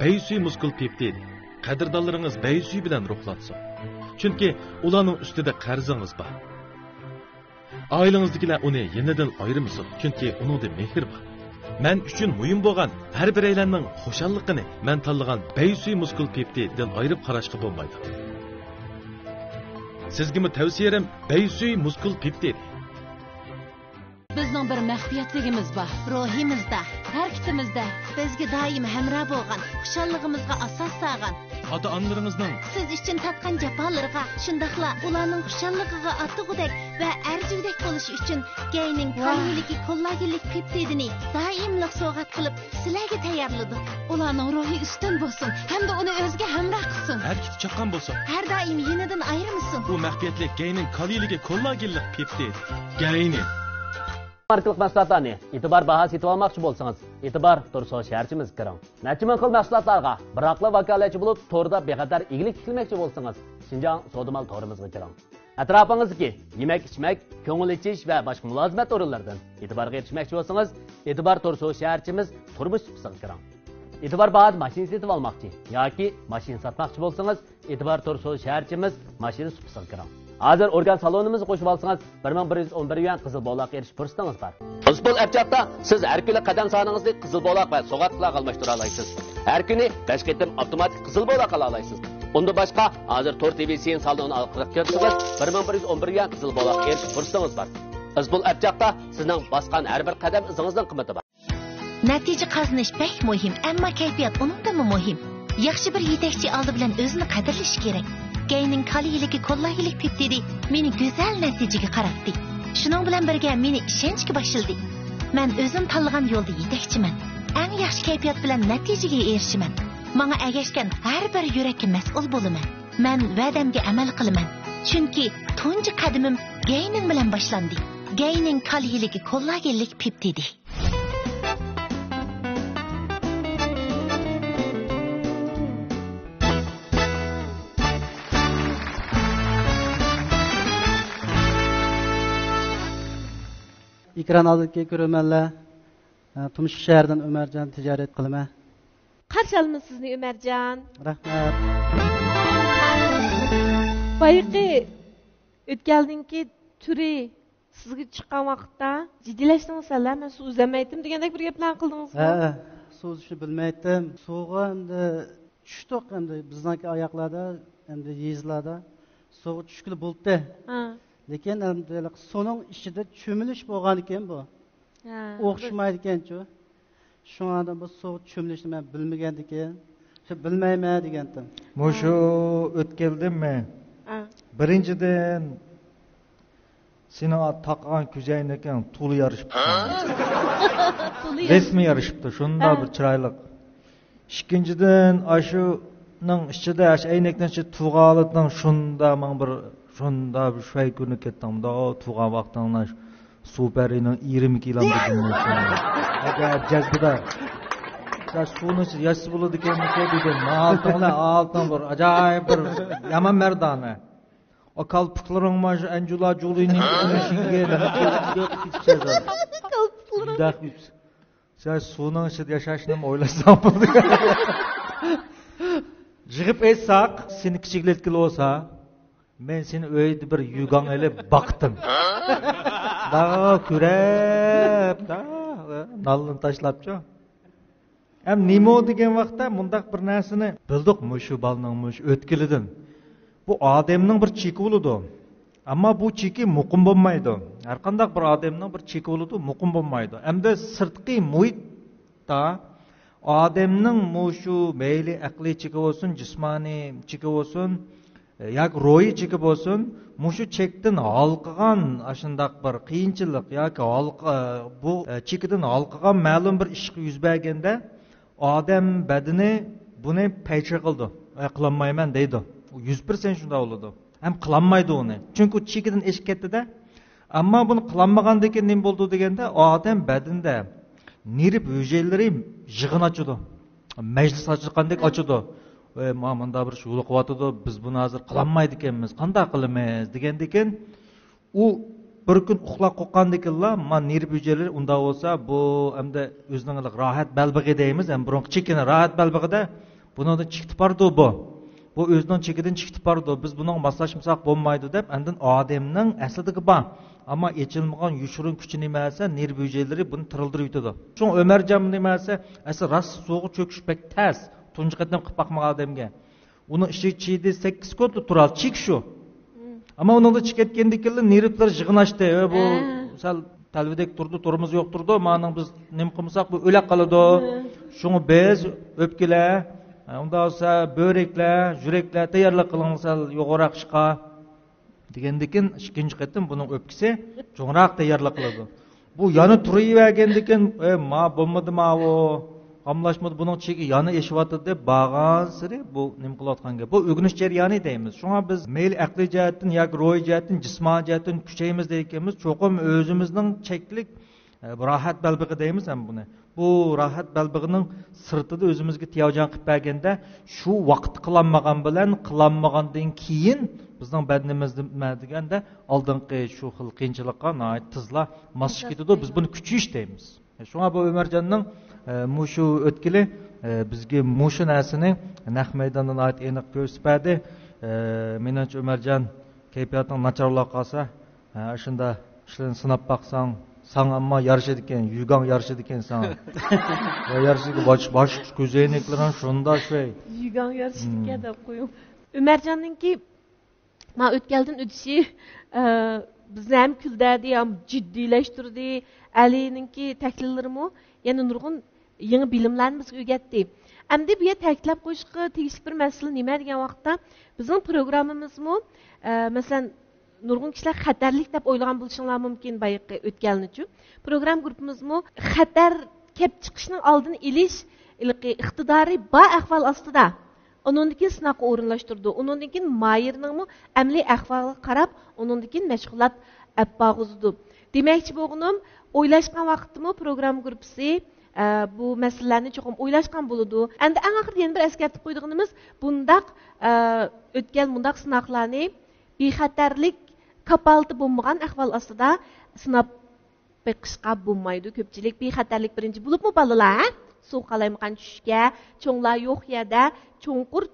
بەيسۈي مۇسكۇل پېپتىدى. قەدىردانلىرىڭىز بەيسۈي بىلەن روھلانسۇن. چۈنكى ئۇلارنىڭ ئۈستىدە قەرزىڭىز بار. ئائىلىڭىزدىكىلەر ئۇنى يېنىدىن ئايرىمىسۇن، چۈنكى ئۇنىڭدا مېھىر بار. مەن ئۈچۈن مۇھىم بولغان ھەر بىرەيلەننىڭ خۇشاللىقىنى مەن تاللىغان بەيسۈي مۇسكۇل پېپتىدىن ئايرىپ قاراشقا بولمايدۇ. سىزگىمۇ تەۋسىيەم بەيسۈي مۇسكۇل پېپتىدى. بىزنىڭ بىر مەخپىيەتلىكىمىز بار. روھىمىزدا، ھەرىكىتىمىزدە بىزگە دائىم ھەمراھ بولغان، خۇشاللىقىمىزغا ئاساس سالغان، ئاتا-ئانىلىرىڭىزنىڭ سىز ئۈچۈن تارتقان جاپالىرىغا، شۇنداقلا ئۇلارنىڭ خۇشاللىقىغا ئاتىغۇدەك ۋە ئەرزىگۈدەك بولۇشى ئۈچۈن گەينىڭ ۋاھ. كالا يىلىكى كوللاگېنلىك پېپتىدىنى دائىملىق سوۋغات قىلىپ سىلەرگە تەييارلىدۇق. ئۇلارنىڭ روھى ئۈستۈن بولسۇن ھەمدە ئۇنى ئۆزىگە ھەمراھ قىلسۇن. ھەرىكىتى چاققان بولسۇن. ھەر دائىم يېنىدىن ئايرىمىسۇن. بۇ مەخپىيەتلىك گەينىڭ كالا يىلىكى كوللاگېنلىق پېپتىدى. گەينىڭ. ماركىلىق مەھسۇلاتلارنى ئېتىبار باھا سېتىۋالماقچى بولسىڭىز، ئېتىبار تور سودا شەھەرچىمىزگە كىرىڭ. نەچچە مىڭ خىل مەھسۇلاتلارغا بىراقلا ۋاكالەتچى بولۇپ، توردا بىخەتەر ئىگىلىك تىكلىمەكچى بولسىڭىز، شىنجاڭ سودا مال تورىمىزغا كىرىڭ. ئەتراپىڭىزدىكى يېمەك-ئىچمەك، كۆڭۈل ئېچىش ۋە باشقا مۇلازىمەت ئورۇنلىرىدىن ئېتىبارغا ئېرىشمەكچى بولسىڭىز، ئېتىبار تور سودا شەھەرچىمىز تۇرمۇش سۇپىسىغا كىرىڭ. ئېتىبار باھادا ماشىنا سېتىۋالماقچى ياكى ماشىنا ساتماقچى بولسىڭىز، ئېتىبار تور سودا شەھەرچىمىز ماشىنا سۇپىسىغا كىرىڭ. ھازىر ئورگان سالونىمىزغا قوشۇۋالسىڭىز، بىر مىڭ بىر يۈز ئون بىر يۈەن قىزىل بولاققا ئېرىشىش پۇرسىتىڭىز بار. ئىزبول ئەپ چاغدا سىز ھەر كۈنلۈك قەدەم سانىڭىزنى قىزىل بولاق ۋە سوغاتلارغا ئالماشتۇرالايسىز. ھەر كۈنى بەش قېتىم ئاپتوماتىك قىزىل بولاق ئالالايسىز. ئۇندىن باشقا، ھازىر تور تىۋى سىيىن سالونى ئارقىلىق كىرسىڭىز، بىر مىڭ بىر يۈز ئون بىر يۈەن قىزىل بولاققا ئېرىشىش پۇرسىتىڭىز بار. ئىزبول ئەپ چاغدا سىزنىڭ باسقان ھەر بىر قەدەم ئىزىڭىزنىڭ قىممىتى بار. نەتىجە قازىنىش بەك مۇھىم، ئەمما كەيپىيات ئۇنىڭدىنمۇ مۇھىم. ياخشى بىر يېتەكچى ئالدى بىلەن ئۆزىنى قەدىرلىشى كېرەك. گەينىڭ كالا يىلىكى كوللاگېنلىك پېپتىدى مېنى گۈزەل نەتىجىگە قاراتتى. شۇنىڭ بىلەن بىرگە مېنى ئىشەنچكە باشلىدى. مەن ئۆزۈم تاللىغان يولدا يېتەكچىمەن. ئەڭ ياخشى كەيپىيات بىلەن نەتىجىگە ئېرىشىمەن. ماڭا ئەگەشكەن ھەر بىر يۈرەككە مەسئۇل بولىمەن. مەن ۋەدەمگە ئەمەل قىلىمەن. چۈنكى تۇنجى قەدىمىم گەينىڭ بىلەن باشلاندى. گەينىڭ كالا يىلىكى كوللاگېنلىك پېپتىدى. ئېكران ئالدىدىكى كۆرۈرمەنلەر، تۇمشۇق شەھىرىدىن ئۆمەرجان تىجارەت قىلىمەن. قارشى ئالىمىز سىزنى، ئۆمەرجان. رەھمەت. بايىقى ئۆتكەلنىڭكى تۈرى سىزگە چىققان ۋاقىتتا جىددىيلەشتىڭىز سەل، مەن سۇ ئۈزەلمەيتتىم دېگەندەك بىر گەپلەرنى قىلدىڭىزغۇ؟ ھە، سۇ ئۈزۈشنى بىلمەيتتىم. سۇغا ئەمدى چۈشتۇق، ئەمدى بىزنىڭكى ئاياقلاردا، ئەمدى يېزىلاردا سۇغا چۈشكىلى بولدى. ھە. لېكىن ئەمدى سۇنىڭ ئىچىدە چۆمۈلۈش بولغانىكەن بۇ. ھە. ئوخشىمايدىكەنچۇ. شۇڭا بۇ سۇغا چۆمۈلۈشنى مەن بىلمىگەندىكىن، شۇ بىلمەيمەن دېگەنتىم. مۇشۇ ئۆتكەلدىنمۇ؟ ھە. بىرىنچىدىن، سېنىڭ تاقىغان كۆزەينىكىڭ تولا يارىشىپتۇ. تولا يارىشىپتۇ. رەسمىي يارىشىپتۇ، شۇنداق بىر چىرايلىق. ئىككىنچىدىن، ئاشۇنىڭ ئىچىدە، ئاشۇ ئەينەكنىڭ ئىچىدە تۇرغان ھالىتىڭ شۇنداق ماڭا بىر، شۇنداق بىر شۇ كۆرۈنۈپ كەتتىڭ. مۇنداق تۇرغان ۋاقتىڭلار سۇ پەرىنىڭ يېرىم كىلومېتىر. ئەجەب جەزبىدار. سەن سۇنىڭ ئىچىدە ياشىسا بولىدىكەنمىكى دېدىم. ھالىتىڭلار، ھالىتىڭ بىر ئاجايىپ بىر يامان مەردانە. ئا، كالپۇكلىرىڭ مانا شۇ ئەنجۇلا جولىنىڭ كىيگەن. كالپۇكلىرىڭ. مۇنداق قىلىپ. سەن سۇنىڭ ئىچىدە ياشاشنىمۇ ئويلاشساڭ بولىدۇ. يىغىپ ئېيتساق، سېنى كىچىكلەتكىلى بولسا، مەن سېنى ئۆيدە بىر يۈگاڭ ئېلىپ باقتىم. داغا كۆرەپ، دا، نانلىرىنى تاشلاپچۇ. ھەم نېمە دېگەن ۋاقىتتا مۇنداق بىر نەرسىنى بىلدۇق، مۇشۇ بالىنىڭ مۇشۇ ئۆتكىلىدىن. بۇ ئادەمنىڭ بىر چېكى بولىدۇ. ئەمما بۇ چېكى مۇقىم بولمايدۇ. ھەر قانداق بىر ئادەمنىڭ بىر چېكى بولىدۇ، مۇقىم بولمايدۇ. ئەمدى سىرتقى مۇھىتتا ئادەمنىڭ مۇشۇ مەيلى ئەقلىي چېكى بولسۇن، جىسمانىي چېكى بولسۇن، ياكى روھىي چېكى بولسۇن، مۇشۇ چەكتىن ھالقىغان ئاشۇنداق بىر قىيىنچىلىق ياكى ھالقا-، بۇ چېكىدىن ھالقىغان مەلۇم بىر ئىشقا يۈز بەرگەندە، ئادەم بەدىنى بۇنى پەيچە قىلىدۇ. ئە، قىلالمايمەن دەيدۇ. ئۇ يۈز پىرسەنت شۇنداق بولىدۇ. ھەم قىلالمايدۇ ئۇنى. چۈنكى ئۇ چېكىدىن ئېشىپ كەتتىدە. ئەمما بۇنى قىلالمىغاندىن كېيىن نېمە بولىدۇ دېگەندە، ئادەم بەدىنىدە نېرۋا ھۈجەيرىلىرى يىغىن ئاچىدۇ. مەجلىس ئاچىدىغاندەك ئاچىدۇ. ۋەي، ما مۇندا بىر ئىش يولۇقۇۋاتىدۇ، بىز بۇنى ھازىر قىلالمايدىكەنمىز، قانداق قىلىمىز دېگەندىكىن، ئۇ بىر كۈن ئۇخلاپ قوققاندىكىنلا، ما نېرۋا ھۈجەيرىلىرى ئۇنداق بولسا، بۇ ئەمدى ئۆزىنىڭ راھەت بەلبېغى دەيمىز، ئەمدى بۇرۇنقى چېكىنى، راھەت بەلبېغىدە بۇنىڭدىن چىقىپ بارىدۇ بۇ. بۇ ئۆزىنىڭ چېكىدىن چىقىپ بارىدۇ. بىز بۇنىڭغا ماسلاشمىساق بولمايدۇ دەپ، ئاندىن ئادەمنىڭ ئەسلىدىكى بار، ئەمما ئېچىلمىغان يوشۇرۇن كۈچى نېمە دېسە، نېرۋا ھۈجەيرىلىرى بۇنى تىرىلدۇرۇۋېتىدۇ. شۇڭا ئۆمەرجان نېمە دېسە، ئەسلى راست سۇغا چۆكۈش بەك تەس. تۇنجى قېتىم قىلىپ باقمىغان ئادەمگە. ئۇنىڭ ئىچىگە چىدى سەككىز كوتلا تۇرار، چېك شۇ. ئەمما ئۇنىڭدا چىقىپ كەتكەندىكىنلا نېرۋىلار يىغىناشتى. ۋە بۇ سەل تەلۋىدەك تۇرىدۇ، تورمۇز يوق تۇرىدۇ. مانىڭ بىز نېمە قىلمىساق، بۇ ئۆلەپ قالىدۇ. شۇڭا بىز ئۆپكىلەر، ئۇنداق بولسا بۆرەكلەر، يۈرەكلەر تەييارلىق قىلىڭ سەل يوغانراق ئىشقا دېگەندىكىن، ئىككىنچى قېتىم بۇنىڭ ئۆپكىسى چوڭراق تەييارلىق قىلىدۇ. بۇ يەنە تۇرۇۋەرگەندىكىن، ئەي، ما بولمىدى ماۋۇ، قاملاشمىدى، بۇنىڭ چېكى يەنە ئېشىۋاتىدۇ دەپ بارغانسېرى بۇ نېمە قىلىۋاتقان گەپ. بۇ ئۆگىنىش جەريانى دەيمىز. شۇڭا بىز مەيلى ئەقلىي جەھەتتىن ياكى روھىي جەھەتتىن، جىسمانىي جەھەتتىن كۈچەيمىز دەيدىكەنمىز، چوقۇم ئۆزىمىزنىڭ چەكلىك، ئە، راھەت بەلبېغى دەيمىز ھەم بۇنى. بۇ راھەت بەلبېغىنىڭ سىرتىدا ئۆزىمىزگە تەييارجان قىلىپ بەرگەندە، شۇ ۋاقىت قىلالمىغان بىلەن قىلالمىغاندىن كېيىن بىزنىڭ بەدىنىمىز نېمە دېگەندە ئالدىنقى شۇ خىل قىيىنچىلىققا ناھايىتى تېزلا ماسلىشىپ كېتىدۇ. بىز بۇنى كۈچىيىش دەيمىز. شۇڭا بۇ ئۆمەرجاننىڭ، ئە، مۇشۇ ئۆتكىلى، ئە، بىزگە مۇشۇ نەرسىنى نەق مەيداندا ناھايىتى ئېنىق كۆرسىتىپ بەردى. ئە، مېنىڭچە ئۆمەرجان كەيپىياتىڭ ناچارلاپ قالسا، ھە، ئاشۇنداق ئىشلارنى سىناپ باقساڭ، ساڭا ئەمما يارىشىدىكەن، يۈگاڭ يارىشىدىكەن ساڭا. ۋە يارىشىدىكەن، باش، باش كۆزەينەكلىرىڭ شۇنداق شۇ. يۈگاڭ يارىشىدىكەن دەپ قويۇڭ. ئۆمەرجاننىڭكى ما ئۆتكەلدىن ئۆتۈشى، ئە، بىزنى ھەم كۈلدۈردى، ھەم جىددىيلەشتۈردى. ئەلىنىڭكى تەھلىللىرىمۇ يەنە نۇرغۇن يېڭى بىلىملەرنى بىزگە ئۆگەتتى. ئەمدى بۇ يەردە تەكىتلەپ قويۇشقا تېگىشلىك بىر مەسىلە نېمە دېگەن ۋاقىتتا، بىزنىڭ پروگراممىمىزمۇ، ئە، مەسىلەن، نۇرغۇن كىشىلەر خەتەرلىك دەپ ئويلىغان بولۇشۇڭلار مۇمكىن بايىقى ئۆتكەلنىچۇ. پروگرامما گۇرۇپپىمىزمۇ خەتەر كەپ چىقىشنىڭ ئالدىنى ئېلىش ھېلىقى ئىقتىدارى بار ئەھۋال ئاستىدا، ئۇنىڭدىن كېيىن سىناققا ئورۇنلاشتۇرىدۇ. ئۇنىڭدىن كېيىن ماھىرنىڭمۇ ئەمەلىي ئەھۋالىغا قاراپ، ئۇنىڭدىن كېيىن مەشغۇلات ئەپ بارغۇزىدۇ. دېمەكچى بولغىنىم، ئويلاشقان ۋاقىتتىمۇ پروگرامما گۇرۇپپىسى، ئە، بۇ مەسىلىلەرنى چوقۇم ئويلاشقان بولىدۇ. ئەمدى ئەڭ ئاخىرىدا يەنە بىر ئەسكەرتىپ قويىدىغىنىمىز، بۇنداق، ئە، ئۆتكەن مۇنداق سىناقلارنى بىخەتەرلىك كاپالىتى بولمىغان ئەھۋال ئاستىدا سىناپ بېقىشقا بولمايدۇ. كۆپچىلىك بىخەتەرلىك بىرىنچى بولۇپمۇ بالىلار، ھە؟ سۇغا قالايمىقان چۈشۈشكە، چوڭلار يوق يەردە چوڭقۇر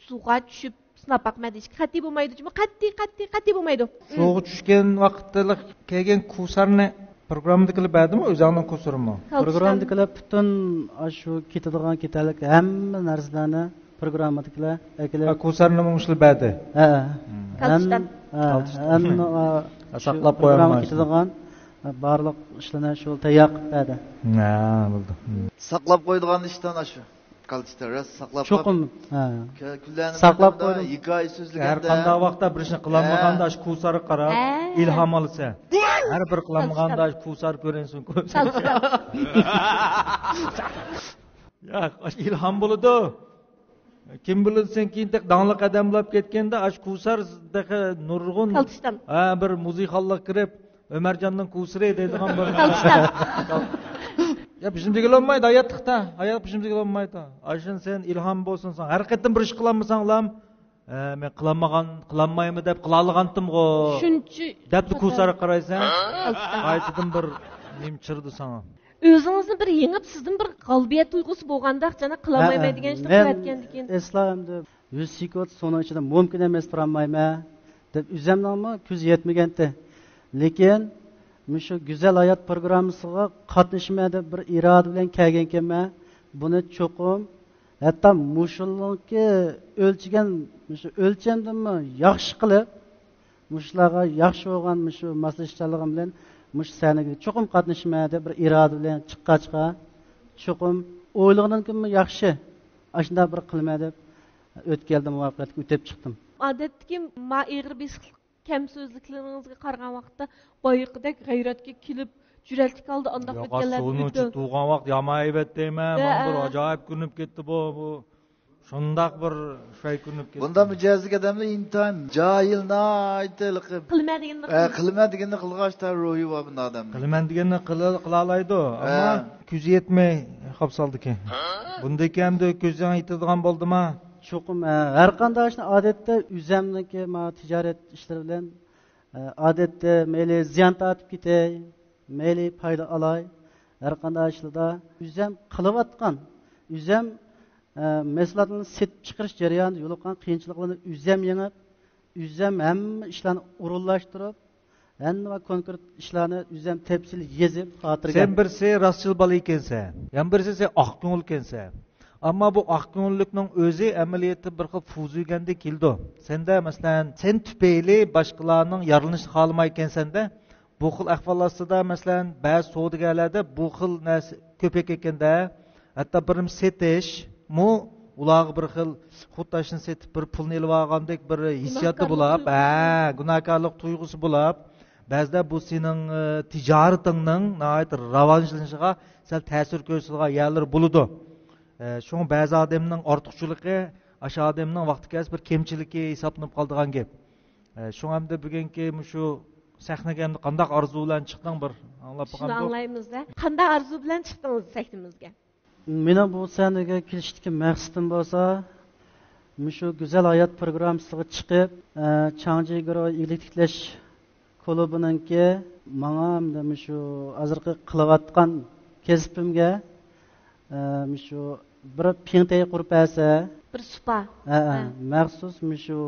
سۇغا چۈشۈپ سىناپ باقما دېيىشكە قەتئىي بولمايدۇ جۇمۇ. قەتئىي، قەتئىي، قەتئىي بولمايدۇ. سۇغا چۈشكەن ۋاقىتتا كەلگەن كۇسارنى پروگراممىدىكىلەر بەردىمۇ، ئۆزۈڭنىڭ كۇسۇرىمۇ؟ پروگراممىدىكىلەر پۈتۈن ئاشۇ كېتىدىغان، كېتەرلىك ھەممە نەرسىلەرنى پروگراممىدىكىلەر ئەكېلىپ. ھە، كۇسارنىمۇ مۇشۇلار بەردى. ھە. كالتىشتان. ھەم، ھە، كالتىشتان. ھەممە، ئا، ھە، شۇ ساقلاپ قويالمايسىز. پروگرامما كېتىدىغان، ھە، بارلىق ئىشلارنى شۇ تەييار قىلىپ بەردى. ھە، بولدى. ساقلاپ قويىدىغان ئىشتان ئاشۇ. قالتىشتا راست ساقلاپ چوقۇم، قاپ-، ھە. كە-، كۈنلەرنى ساقلاپ بىردەمدە قويدۇم. ھېكايە سۆزلىگەندە. ھەر قانداق ۋاقىتتا بىر ئىشنى قىلالمىغاندا ھە. ئاشۇ كۇسارغا قاراپ ھە. ئىلھام ئالىسەن. ھەر بىر قىلالمىغاندا ئاشۇ كۇسار كۆرۈنسۇن. قالتىشتا. ياق، ئاشۇ ئىلھام بولىدۇ. كىم بىلىدۇ سەن كېيىن تېخى داڭلىق ئادەم بولاپ كەتكەندە ئاشۇ كۇسار تېخى نۇرغۇن قالتىشتا. ھە، بىر مۇزىخانلىق كىرىپ، ئۆمەرجاننىڭ كۇسىرى دەيدىغان بىر قالتىشتا. يا، بىزنى دېگىلى بولمايدۇ، ھاياتلىقتا. ھايات بىزنى دېگىلى بولمايدۇ. ئاشۇنى سەن ئىلھام بولسۇن ساڭا. ھەر قېتىم بىر ئىش قىلالمىساڭلام، ئە، مەن قىلالمىغان، قىلالمايمەن دەپ قىلالىغانتىمغۇ. شۇنچە دەپلا كۇسارغا قارايسەن. قالتىشتا. قايتىدىن بىر نېمە چىرىدى ساڭا. ئۆزىڭىزنى بىر يېڭىپ، سىزدىن بىر غالىبىيەت تۇيغۇسى بولغانداق، جانا قىلالمايمەن ھە، دېگەن ئىشنى مەن قىلىۋەتكەندىكىن. ئەسلا ئەمدى يۈز سېكۇنت سۇنىڭ ئىچىدە مۇمكىن ئەمەس تۇرالمايمەن دەپ ئۆزەمنىڭمۇ كۆزى يەتمىگەنتى. لېكىن مۇشۇ گۈزەل ھايات پروگراممىسىغا قاتنىشىمەن دەپ بىر ئىرادە بىلەن كەلگەنكەنمەن. بۇنى چوقۇم ھەتتا مۇشۇنىڭكى ئۆلچىگەن، مۇشۇ ئۆلچەمدىنمۇ ياخشى قىلىپ، مۇشۇلارغا ياخشى بولغان مۇشۇ ماسلىشىشچانلىقىم بىلەن مۇشۇ سەھنىگە چوقۇم قاتنىشىمەن دەپ بىر ئىرادە بىلەن چىققاچقا، چوقۇم ئويلىغىنىمدىنمۇ ياخشى ئاشۇنداق بىر قىلىمەن دەپ ئۆتكەلدە مۇۋەپپەقىيەتلىك ئۆتۈپ چىقتىم. ئادەتتىكى ما ئېغىر بېسىقلىق، كەم سۆزلۈكلىرىڭىزگە قارىغان ۋاقىتتا بايىقىدەك غەيرەتكە كېلىپ، جۈرئەتلىك ھالدا ئانداق ياق، ئۆتكەنلەر سۇنىڭ ئىچىدە تۇرغان ۋاقىت يامان ھەيۋەت دەيمەن. ھە، مانا بىر ھە. ئاجايىپ كۆرۈنۈپ كەتتى بۇ، بۇ. شۇنداق بىر شاي كۆرۈنۈپ كەتتى. بۇنداق مىجەزلىك ئادەملەر ئىنتايىن جاھىل، ناھايىتى ھېلىقى. قىلمە دېگەننى ئە، قىلىدۇ. قىلمە دېگەننى قىلغاچ، روھى بار بۇنداق ئادەمنىڭ. قىلمە دېگەننى قىل-، قىلالايدۇ، ھە. ئەمما كۆزى يەتمەي قاپسالدىكەن. بۇندىكى ئەمدى كۆزۈڭ يېتىدىغان بولدىما؟ چوقۇم، ھە، ھەر قانداق ئىشنى ئادەتتە ئۆزەمنىڭكى ما تىجارەت ئىشلىرى بىلەن، ئە، ئادەتتە مەيلى زىيان تارتىپ كېتەي، مەيلى پايدا ئالاي، ھەر قانداق ئىشلاردا ئۆزەم قىلىۋاتقان، ئۆزەم ئە، مەھسۇلاتنى سېتىپ چىقىرىش جەريانىدا يولۇققان قىيىنچىلىقلارنى ئۆزەم يېڭىپ، ئۆزەم ھەممە ئىشلارنى ئورۇنلاشتۇرۇپ، ھەممە كونكرېت ئىشلارنى ئۆزەم تەپسىلىي يېزىپ، خاتىرىگە. سەن بىرسى راستچىل بالا ئىكەنسەن، يەنە بىرسى سەن ئاق كۆڭۈل ئىكەنسەن. ئەمما بۇ ئاق كۆڭۈللۈكنىڭ ئۆزى ئەمەلىيەتتە بىر خىل فۇزۇگەندەك كېلىدۇ. سەندە، مەسىلەن، سەن تۈپەيلى باشقىلارنىڭ يارىلىنىشىنى خالىمايدىكەنسەن-دە، بۇ خىل ئەھۋال ئاستىدا، مەسىلەن، بەزى سودىگەرلەردە بۇ خىل نەرسە كۆپەيگەندە، ھەتتا بىر نېمە سېتىشمۇ ئۇلارغا بىر خىل خۇد ئاشۇنى سېتىپ بىر پۇلنى ئېلىۋالغاندەك بىر ھېسسىياتتا گۇناھكارلىق بولاپ، تۇيغۇسى. ھە، گۇناھكارلىق تۇيغۇسى بولاپ، بەزىدە بۇ سېنىڭ، ئى، تىجارىتىڭنىڭ ناھايىتى راۋاجلىنىشىغا سەل تەسىر كۆرسىتىدىغان يەرلىرى بولىدۇ. ئە، شۇڭا بەزى ئادەمنىڭ ئارتۇقچىلىقى ئاشۇ ئادەمنىڭ ۋاقتى كەلسە بىر كەمچىلىكى ھېسابلىنىپ قالىدىغان گەپ. ئە، شۇڭا ئەمدى بۈگۈنكى مۇشۇ سەھنىگە ئەمدى قانداق ئارزۇ بىلەن چىقتىڭ، بىر ئاڭلاپ شۇنى باقامدۇق؟ ئاڭلايمىز-دە. قانداق ئارزۇ بىلەن چىقتىڭىز سەھنىمىزگە؟ مېنىڭ بۇ سەھنىگە كېلىشتىكى مەقسىتىم بولسا، مۇشۇ گۈزەل ھايات پروگراممىسىغا چىقىپ، ئە، چاڭجى گۇرۇھ ئىگىلىك تىكلەش كۇلۇبىنىڭكى ماڭا ھەمدە مۇشۇ ھازىرقى قىلىۋاتقان كەسپىمگە، ئە، مۇشۇ بىر پىڭتەي قۇرۇپ بەرسە. بىر سۇپا. ھە، ھە، ھە. مەخسۇس مۇشۇ،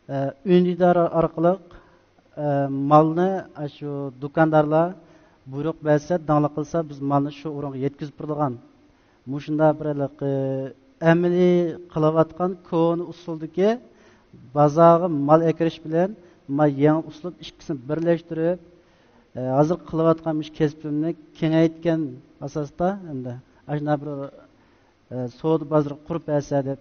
ئە، ئۈندىدار ئارقىلىق، ئە، مالنى، ئە، شۇ دۇكاندارلار بۇيرۇق بەرسە، داڭلىق قىلسا، بىز مالنى شۇ ئورۇنغا يەتكۈزۈپ بېرىدىغان. مۇشۇنداق بىر ھېلىقى ئەمەلىي قىلىۋاتقان كونا ئۇسۇلدىكى بازارغا مال ئەكىرىش بىلەن ما يېڭى ئۇسلۇب ئىككىسىنى بىرلەشتۈرۈپ، ئە، ھازىر قىلىۋاتقان مۇشۇ كەسپىمنى كېڭەيتكەن ئاساستا، ئەمدى ئاشۇنداق بىر، ئە، سودا بازىرى قۇرۇپ بەرسە دەپ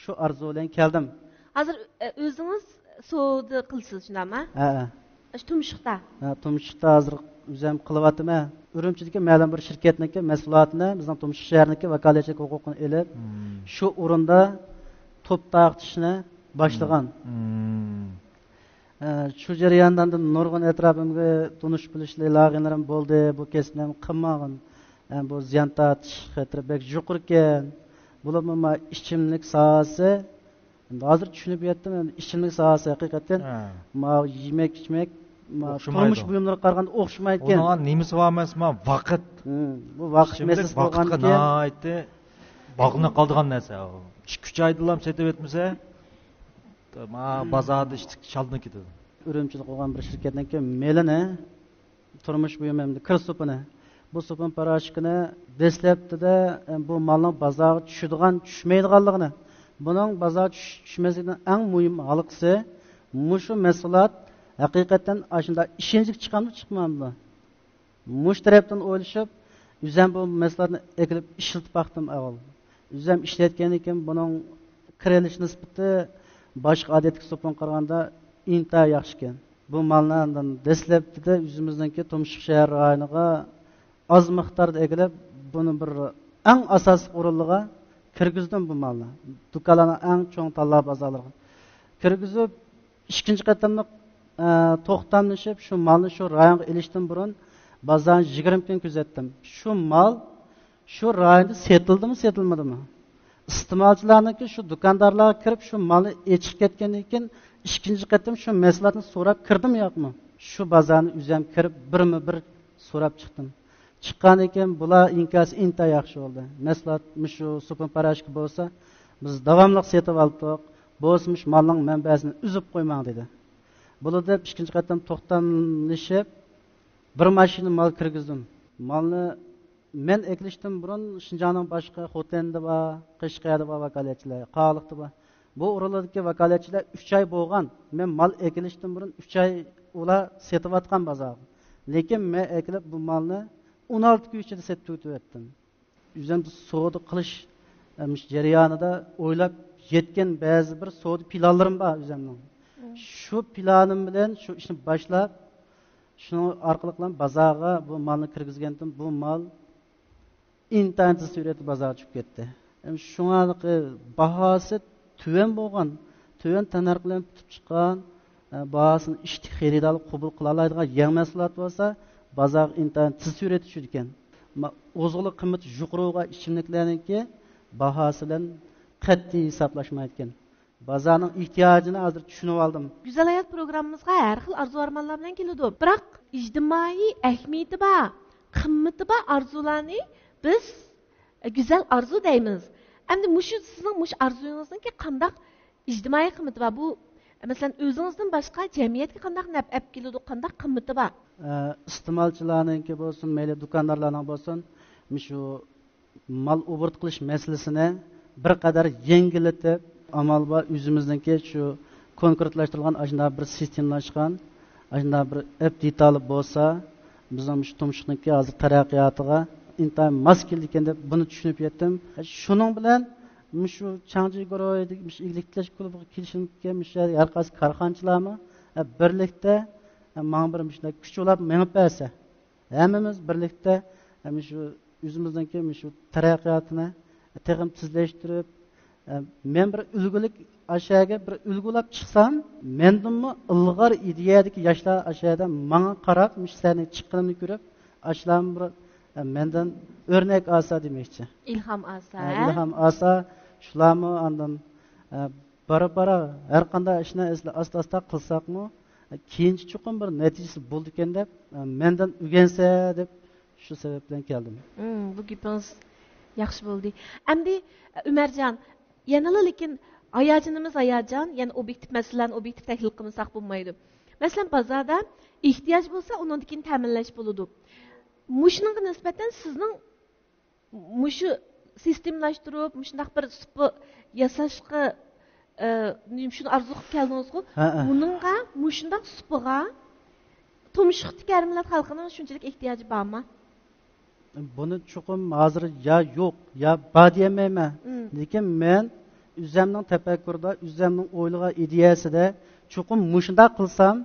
شۇ ئارزۇ بىلەن كەلدىم. ھازىر، ئە، ئۆزىڭىز سودا قىلىسىز، شۇنداقمۇ؟ ھە، ھە. ئاشۇ تۇمشۇقتا؟ ھە، تۇمشۇقتا ھازىر ئۆزۈم قىلىۋاتىمەن. ئۈرۈمچىدىكى مەلۇم بىر شىركەتنىڭكى مەھسۇلاتىنى بىزنىڭ تۇمشۇق شەھىرىنىڭكى ۋاكالەتچىلىك ھوقۇقىنى ئېلىپ، مم. شۇ ئورۇندا توپ تارقىتىشنى باشلىغان. مم. ئە، شۇ جەرياندا نۇرغۇن ئەتراپىمغا تونۇش بىلىشلەر، لاگېنلىرىم بولدى. بۇ كەسىپنى قىلمىغىن. ئە، بۇ زىيان تارتىش خەتىرى بەك يۇقىرىكەن. بولۇپمۇ ما ئىچىملىك ساھەسى، ئەمدى ھازىر چۈشىنىپ يەتتىم، ئەمدى ئىچىملىك ساھەسى ھەقىقەتەن ھە. ما يېمەك، ئىچمەك، ما ئوخشىمايدۇ. تۇرمۇش بۇيۇملىرىغا قارىغاندا ئوخشىمايدىكەن. ئۇنىڭغا نېمىسى بار ئەمەس، ما ۋاقىت. ھىم، بۇ ۋاقىت ئىچىملىك مەسىلىسى ۋاقىتقا بولغاندىكىن. ناھايىتى باغلىنىپ قالىدىغان نەرسە ئۇ. ئىككى، ئۈچ ئايدىنلا سېتىۋەتمىسە، ما بازاردا ئىشتىك چالدىنىپ كېتىدۇ. ئۈرۈمچىدە قۇرغان بىر شىركەتنىڭكى مېلىنى، تۇرمۇش بۇيۇمى ھەمدە كىر سوپىنى، بۇ سوپۇن پاراشوكىنى دەسلەپتىدە، ئە، بۇ مالنىڭ بازارغا چۈشىدىغان، چۈشمەيدىغانلىقىنى، بۇنىڭ بازارغا چۈش-، چۈشمەسلىكىنىڭ ئەڭ مۇھىم ھالقىسى مۇشۇ مەھسۇلات ھەقىقەتەن ئاشۇنداق ئىشەنچلىك چىقامدۇ، چىقمامدۇ؟ مۇشۇ تەرەپتىن ئويلىشىپ، ئۆزۈم بۇ مەھسۇلاتنى ئەكېلىپ ئىشلىتىپ باقتىم ئاۋۋال. ئۆزۈم ئىشلەتكەندىن كېيىن بۇنىڭ كىرىۋېلىش نىسبىتى باشقا ئادەتتىكى سوپۇنغا قارىغاندا ئىنتايىن ياخشى ئىكەن. بۇ مالنى ئاندىن دەسلەپتىدە ئۆزىمىزنىڭكى تۇمشۇق شەھەر رايونىغا ئاز مىقداردا ئەكېلىپ، بۇنى بىر ئەڭ ئاساسلىق ئورۇنلىرىغا كىرگۈزدۈم بۇ مالنى. دۇكانلارنىڭ ئەڭ چوڭ تاللا بازارلىرىغا كىرگۈزۈپ، ئىككىنچى قېتىملىق، ئە، توختاملىشىپ، شۇ مالنى شۇ رايونغا ئېلىشتىن بۇرۇن بازارنى يىگىرمە كۈن كۆزەتتىم. شۇ مال شۇ رايوندا سېتىلدىمۇ، سېتىلمىدىمۇ؟ ئىستېمالچىلارنىڭكى شۇ دۇكاندارلارغا كىرىپ، شۇ مالنى ئېچىپ كەتكەندىن كېيىن، ئىككىنچى قېتىم شۇ مەھسۇلاتنى سوراپ كىردىمۇ يوقمۇ؟ شۇ بازارنى ئۆزۈم كىرىپ، بىرمۇ بىر سوراپ چىقتىم. چىققاندىن كېيىن بۇلار ئىنكاسى ئىنتايىن ياخشى بولدى. مەھسۇلات مۇشۇ سوپۇن پاراشوكى بولسا، بىز داۋاملىق سېتىۋالدۇق. بولسا مۇشۇ مالنىڭ مەنبەسىنى ئۈزۈپ قويماڭ دېدى. بولىدۇ دەپ ئىككىنچى قېتىم توختاملىشىپ، بىر ماشىنا مال كىرگۈزدۈم. مالنى مەن ئەكېلىشتىن بۇرۇن شىنجاڭنىڭ باشقا خوتەندە بار، قەشقەردە بار ۋاكالەتچىلەر، قاغىلىقتا بار. بۇ ئورۇنلاردىكى ۋاكالەتچىلەر ئۈچ ئاي بولغان. مەن مال ئەكېلىشتىن بۇرۇن ئۈچ ئاي ئۇلار سېتىۋاتقان بازارغا. لېكىن مەن ئەكېلىپ بۇ مالنى ئون ئالتە كۈن ئىچىدە سېتىپ تۈگىتىۋەتتىم. ئۆزۈم سودا قىلىش، ئە، مۇشۇ جەريانىدا ئويلاپ يەتكەن بەزى بىر سودا پىلانلىرىم بار ئۆزۈمنىڭ. مم. شۇ پىلانىم بىلەن شۇ ئىشنى باشلاپ، شۇنىڭ ئارقىلىق بىلەن بازارغا بۇ مالنى كىرگۈزگەندىن بۇ مال ئىنتايىن تېز سۈرئەتتە بازارغا چۈشۈپ كەتتى. ھەم شۇڭا باھاسى تۆۋەن بولغان، تۆۋەن تەننەرخ بىلەن پۈتۈپ چىققان، ئە، باھاسىنى ئىشتىك خېرىدارلار قوبۇل قىلالايدىغان يەڭ مەھسۇلات بولسا، بازارغا ئىنتايىن تېز سۈرئەتتە چۈشىدىكەن. ما-، ئوزۇقلۇق قىممىتى يۇقىرى بولغان ئىچىملىكلەرنىڭكى باھاسى بىلەن قەتئىي ھېسابلاشمايدىكەن. بازارنىڭ ئېھتىياجىنى ھازىر چۈشىنىۋالدىم. گۈزەل ھايات پروگراممىمىزغا ھەر خىل ئارزۇ ئارمانلار بىلەن كېلىدۇ. بىراق ئىجتىمائىي ئەھمىيىتى بار، قىممىتى بار ئارزۇلارنى بىز، ئە، گۈزەل ئارزۇ دەيمىز. ئەمدى مۇشۇ سىزنىڭ مۇشۇ ئارزۇيىڭىزنىڭكى قانداق ئىجتىمائىي قىممىتى بار؟ بۇ، مەسىلەن، ئۆزىڭىزدىن باشقا جەمئىيەتكە قانداق نەپ ئەپ كېلىدۇ، قانداق قىممىتى بار؟ ئە، ئىستېمالچىلارنىڭكى بولسۇن، مەيلى دۇكاندارلارنىڭ بولسۇن، مۇشۇ مال ئوبوروت قىلىش مەسىلىسىنى بىر قەدەر يەڭگىللىتىپ، ئامال بار ئۆزىمىزنىڭكى شۇ كونكرېتلاشتۇرۇلغان ئاشۇنداق بىر سىستېمىلاشقان، ئاشۇنداق بىر ئەپ دېتالى بولسا، بىزنىڭ مۇشۇ تۇمشۇقنىڭكى ھازىر تەرەققىياتىغا ئىنتايىن ماس كېلىدىكەن دەپ بۇنى چۈشىنىپ يەتتىم. شۇنىڭ بىلەن مۇشۇ چاڭجى گۇرۇھىدىكى مۇشۇ ئىگىلىك تىكلەش كۇلۇبىغا كېلىشىمكەن، مۇشۇ يەردە ھەر قايسى كارخانىچىلارمۇ بىرلىكتە ماڭا بىر مۇشۇنداق كۈچ بولاپ مېڭىپ بەرسە، ھەممىمىز بىرلىكتە مۇشۇ ئۆزىمىزنىڭكى مۇشۇ تەرەققىياتىنى تېخىمۇ تېزلەشتۈرۈپ، مەن بىر ئۈلگىلىك ئاشەگە بىر ئۈلگە بولاپ چىقسام، مەندىنمۇ ئىلغار ئىدىيەدىكى ياشلار ئاشەدە ماڭا قاراپ، مۇشۇ سەھنىگە چىققىنىمنى كۆرۈپ، ئاشلارمۇ بىر مەندىن ئۆرنەك ئالسا دېمەكچى. ئىلھام ئالسا، ھە، ھە؟ ئىلھام ئالسا، شۇلارمۇ ئاندىن، ئە، بارا-بارا ھەر قانداق ئىشنى ئەسلى ئاستا-ئاستا قىلساقمۇ، كېيىنچە چوقۇم بىر نەتىجىسى بولىدىكەن دەپ، مەندىن ئۆگەنسە دەپ شۇ سەۋەب بىلەن كەلدىم. مم، بۇ گېپىڭىز ياخشى بولدى. ئەمدى، ئۆمەرجان، يەنىلا لېكىن ھاياجىنىمىز ھاياجان، يەنە ئوبيېكتىپ مەسىلىلەرنى ئوبيېكتىپ تەھلىل قىلمىساق بولمايدۇ. مەسىلەن، بازاردا ئېھتىياج بولسا، ئۇنىڭدىن كېيىن تەمىنلەش بولىدۇ. مۇشۇنىڭغا نىسبەتەن سىزنىڭ مۇشۇ سىستېمىلاشتۇرۇپ، مۇشۇنداق بىر سۇپا ياساشقا، ئە، نېمە، شۇنى ئارزۇ قىلىپ كەلدىڭىزغۇ؟ ھە، ھە. بۇنىڭغا، مۇشۇنداق سۇپىغا تۇمشۇقتىكى ھەر مىللەت خەلقىنىڭ شۇنچىلىك ئېھتىياجى بارمۇ؟ بۇنى چوقۇم ھازىر يا يوق، يا بار دېيەلمەيمەن. مم. لېكىن مەن ئۆزەمنىڭ تەپەككۇرىدا، ئۆزەمنىڭ ئويلىغان ئىدىيەسىدە چوقۇم مۇشۇنداق قىلسام،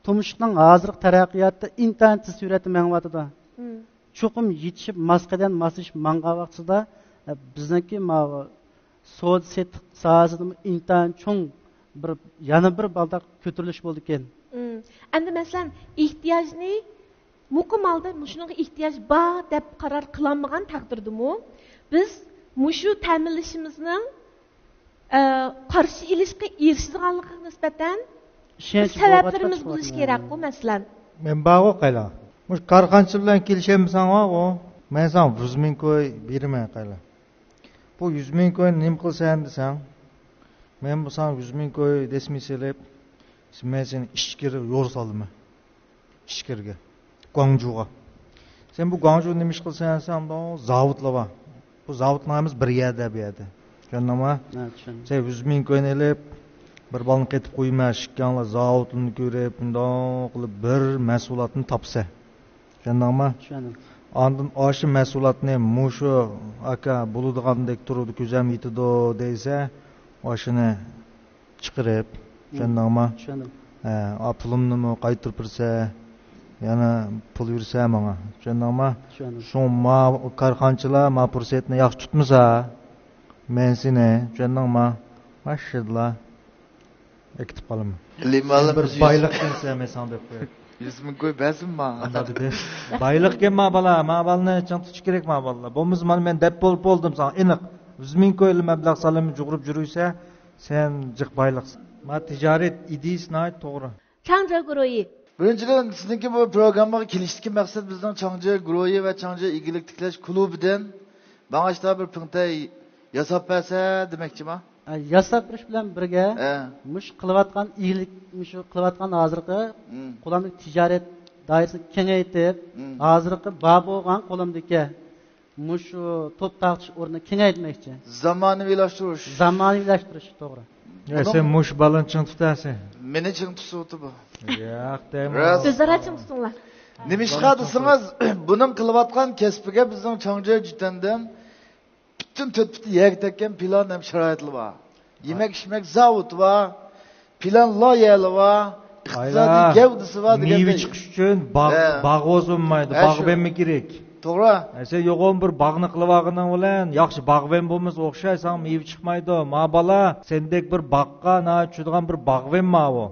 تۇمشۇقنىڭ ھازىرقى تەرەققىياتتا ئىنتايىن تېز سۈرئەتتە مېڭىۋاتىدۇ. مم. چوقۇم يېتىشىپ، ماس قەدەم ماسلىشىپ ماڭغان ۋاقتىدا، ئە، بىزنىڭكى ماۋۇ سودا سېتىق ساھەسىدىمۇ ئىنتايىن چوڭ بىر، يەنە بىر بالداق كۆتۈرۈلۈش بولىدىكەن. مم. ئەمدى مەسىلەن، ئېھتىياجنى مۇقىم ھالدا مۇشۇنىڭغا ئېھتىياج بار دەپ قارار قىلالمىغان تەقدىردىمۇ، بىز مۇشۇ تەمىنلىشىمىزنىڭ ئە، قارشى ئېلىشقا ئېرىشىدىغانلىقىغا نىسبەتەن ئىشەنچ سەۋەبلىرىمىز بولغاچقا بولۇشى كېرەكقۇ، مەسىلەن. مەن بارغۇ قايلا. مۇشۇ كارخانىچى بىلەن كېلىشەلمىسەڭ بارغۇ، مەن ساڭا يۈز مىڭ كوي بېرىمەن قايلا. بۇ يۈز مىڭ كوينى نېمە قىلىسەن دېسەڭ، مەن بۇ ساڭا يۈز مىڭ كوي دەسمى سېلىپ، مەن سېنى ئىچكىرى يورۇق سالىمەن. ئىچكىرىگە، گۇاڭجۇغا. سەن بۇ گۇاڭجۇدا نېمە ئىش قىلىسەن دېسەم، زاۋۇتلار بار. بۇ زاۋۇتلار ھەممىسى بىر يەردە، بۇ يەردە. چۈشەندىڭما؟ ھە، چۈشەندىم. سەن يۈز مىڭ كوينى ئېلىپ، بىر بالىنى قېتىپ قويما، ئىككىڭلار زاۋۇتلارنى كۆرۈپ، مۇنداق قىلىپ بىر مەھسۇلاتنى تاپىسەن. چۈشەندىڭما؟ چۈشەندىم. ئاندىن ئاشۇ مەھسۇلاتنى مۇشۇ ئاكا بولىدىغاندەك تۇرىدۇ، كۆزەم يېتىدۇ دەيسە، ئاشۇنى چىقىرىپ، چۈشەندىڭما؟ چۈشەندىم. ھە، ئا، پۇلۇمنىمۇ قايتۇرۇپ بېرىسە، يەنە پۇل بېرىسە ماڭا، چۈشەندىڭما؟ چۈشەندىم. شۇڭا ما كارخانىچىلار ما پۇرسەتنى ياخشى تۇتمىسا، مەن سېنى، چۈشەندىڭما؟ ماشىدىلا ئەكېتىپ قالىمەن. لىمالىم بىر يۈز بايلىق كەلسە مەن ساڭا دەپ قوياي. يۈز مىڭ كوي بەرسىمۇ ماڭا. ئاندا دېدى. بايلىقكەن ما بالا، ما بالىنى چىڭ تۇتۇش كېرەك ما بالىلار. بولمىسا مانا مەن دەپ بولۇپ بولدۇم ساڭا ئېنىق. يۈز مىڭ كوي مەبلەغ سالىمى جۇغۇرۇپ يۈرۈيسە، سەن جىق بايلىقسەن. ما تىجارەت ئىدىيىسى ناھايىتى توغرا. چاڭجيې گۇرۇھى. بىرىنچىدىن، سىزنىڭكى بۇ پروگراممىغا كېلىشتىكى مەقسەت بىزنىڭ چاڭجيې گۇرۇھى ۋە چاڭجيې ئىگىلىك تىكلەش كۇلۇبىدىن ماڭا ئاشتا بىر پىڭتەي ياساپ بەرسە دېمەكچىما؟ ئە، ياساپ بېرىش بىلەن بىرگە، ئە، مۇشۇ قىلىۋاتقان ئىگىلىك، مۇشۇ قىلىۋاتقان ھازىرقى، مم، قولامدىكى تىجارەت دائىرىسىنى كېڭەيتىپ، مم، ھازىرقى بار بولغان قولامدىكى مۇشۇ توپ تارقىتىش ئورنىنى كېڭەيتمەكچى. زامانىۋىلاشتۇرۇش. زامانىۋىلاشتۇرۇش، توغرا. يا، بۇنىڭ سەن مۇشۇ بالىنى چىڭ تۇتارسەن. مېنى چىڭ تۇتسا بۇ. ياق دەيمەن. راست. ئۆزئارا چىڭ تۇتۇڭلار. نېمىشقا دېسىڭىز، بۇنىڭ قىلىۋاتقان كەسپىگە بىزنىڭ چاڭجيې جۈتەندىن پۈتۈن تۆت پۇتى يەرگە تەگكەن پىلان ھەم شارائىتلىرى بار. يېمەك ئىچمەك زاۋۇتى بار، پىلان لايىھەلىرى بار، ئىقتىسادىي گەۋدىسى بار دېگەندەك. مېۋە چىقىش ئۈچۈن باغ، ھە، باغ بولسا بولمايدۇ، ھە، باغ بەرمە كېرەك. توغرا. ھە، سەن يوغان بىر باغنى قىلىۋالغىنىڭ بىلەن ياخشى باغۋەن بولمىسا ئوخشاش، ساڭا مېۋە چىقمايدۇ. ما بالا، سەندەك بىر باغقا ناھايىتى چۈشىدىغان بىر باغۋەن ماۋۇ.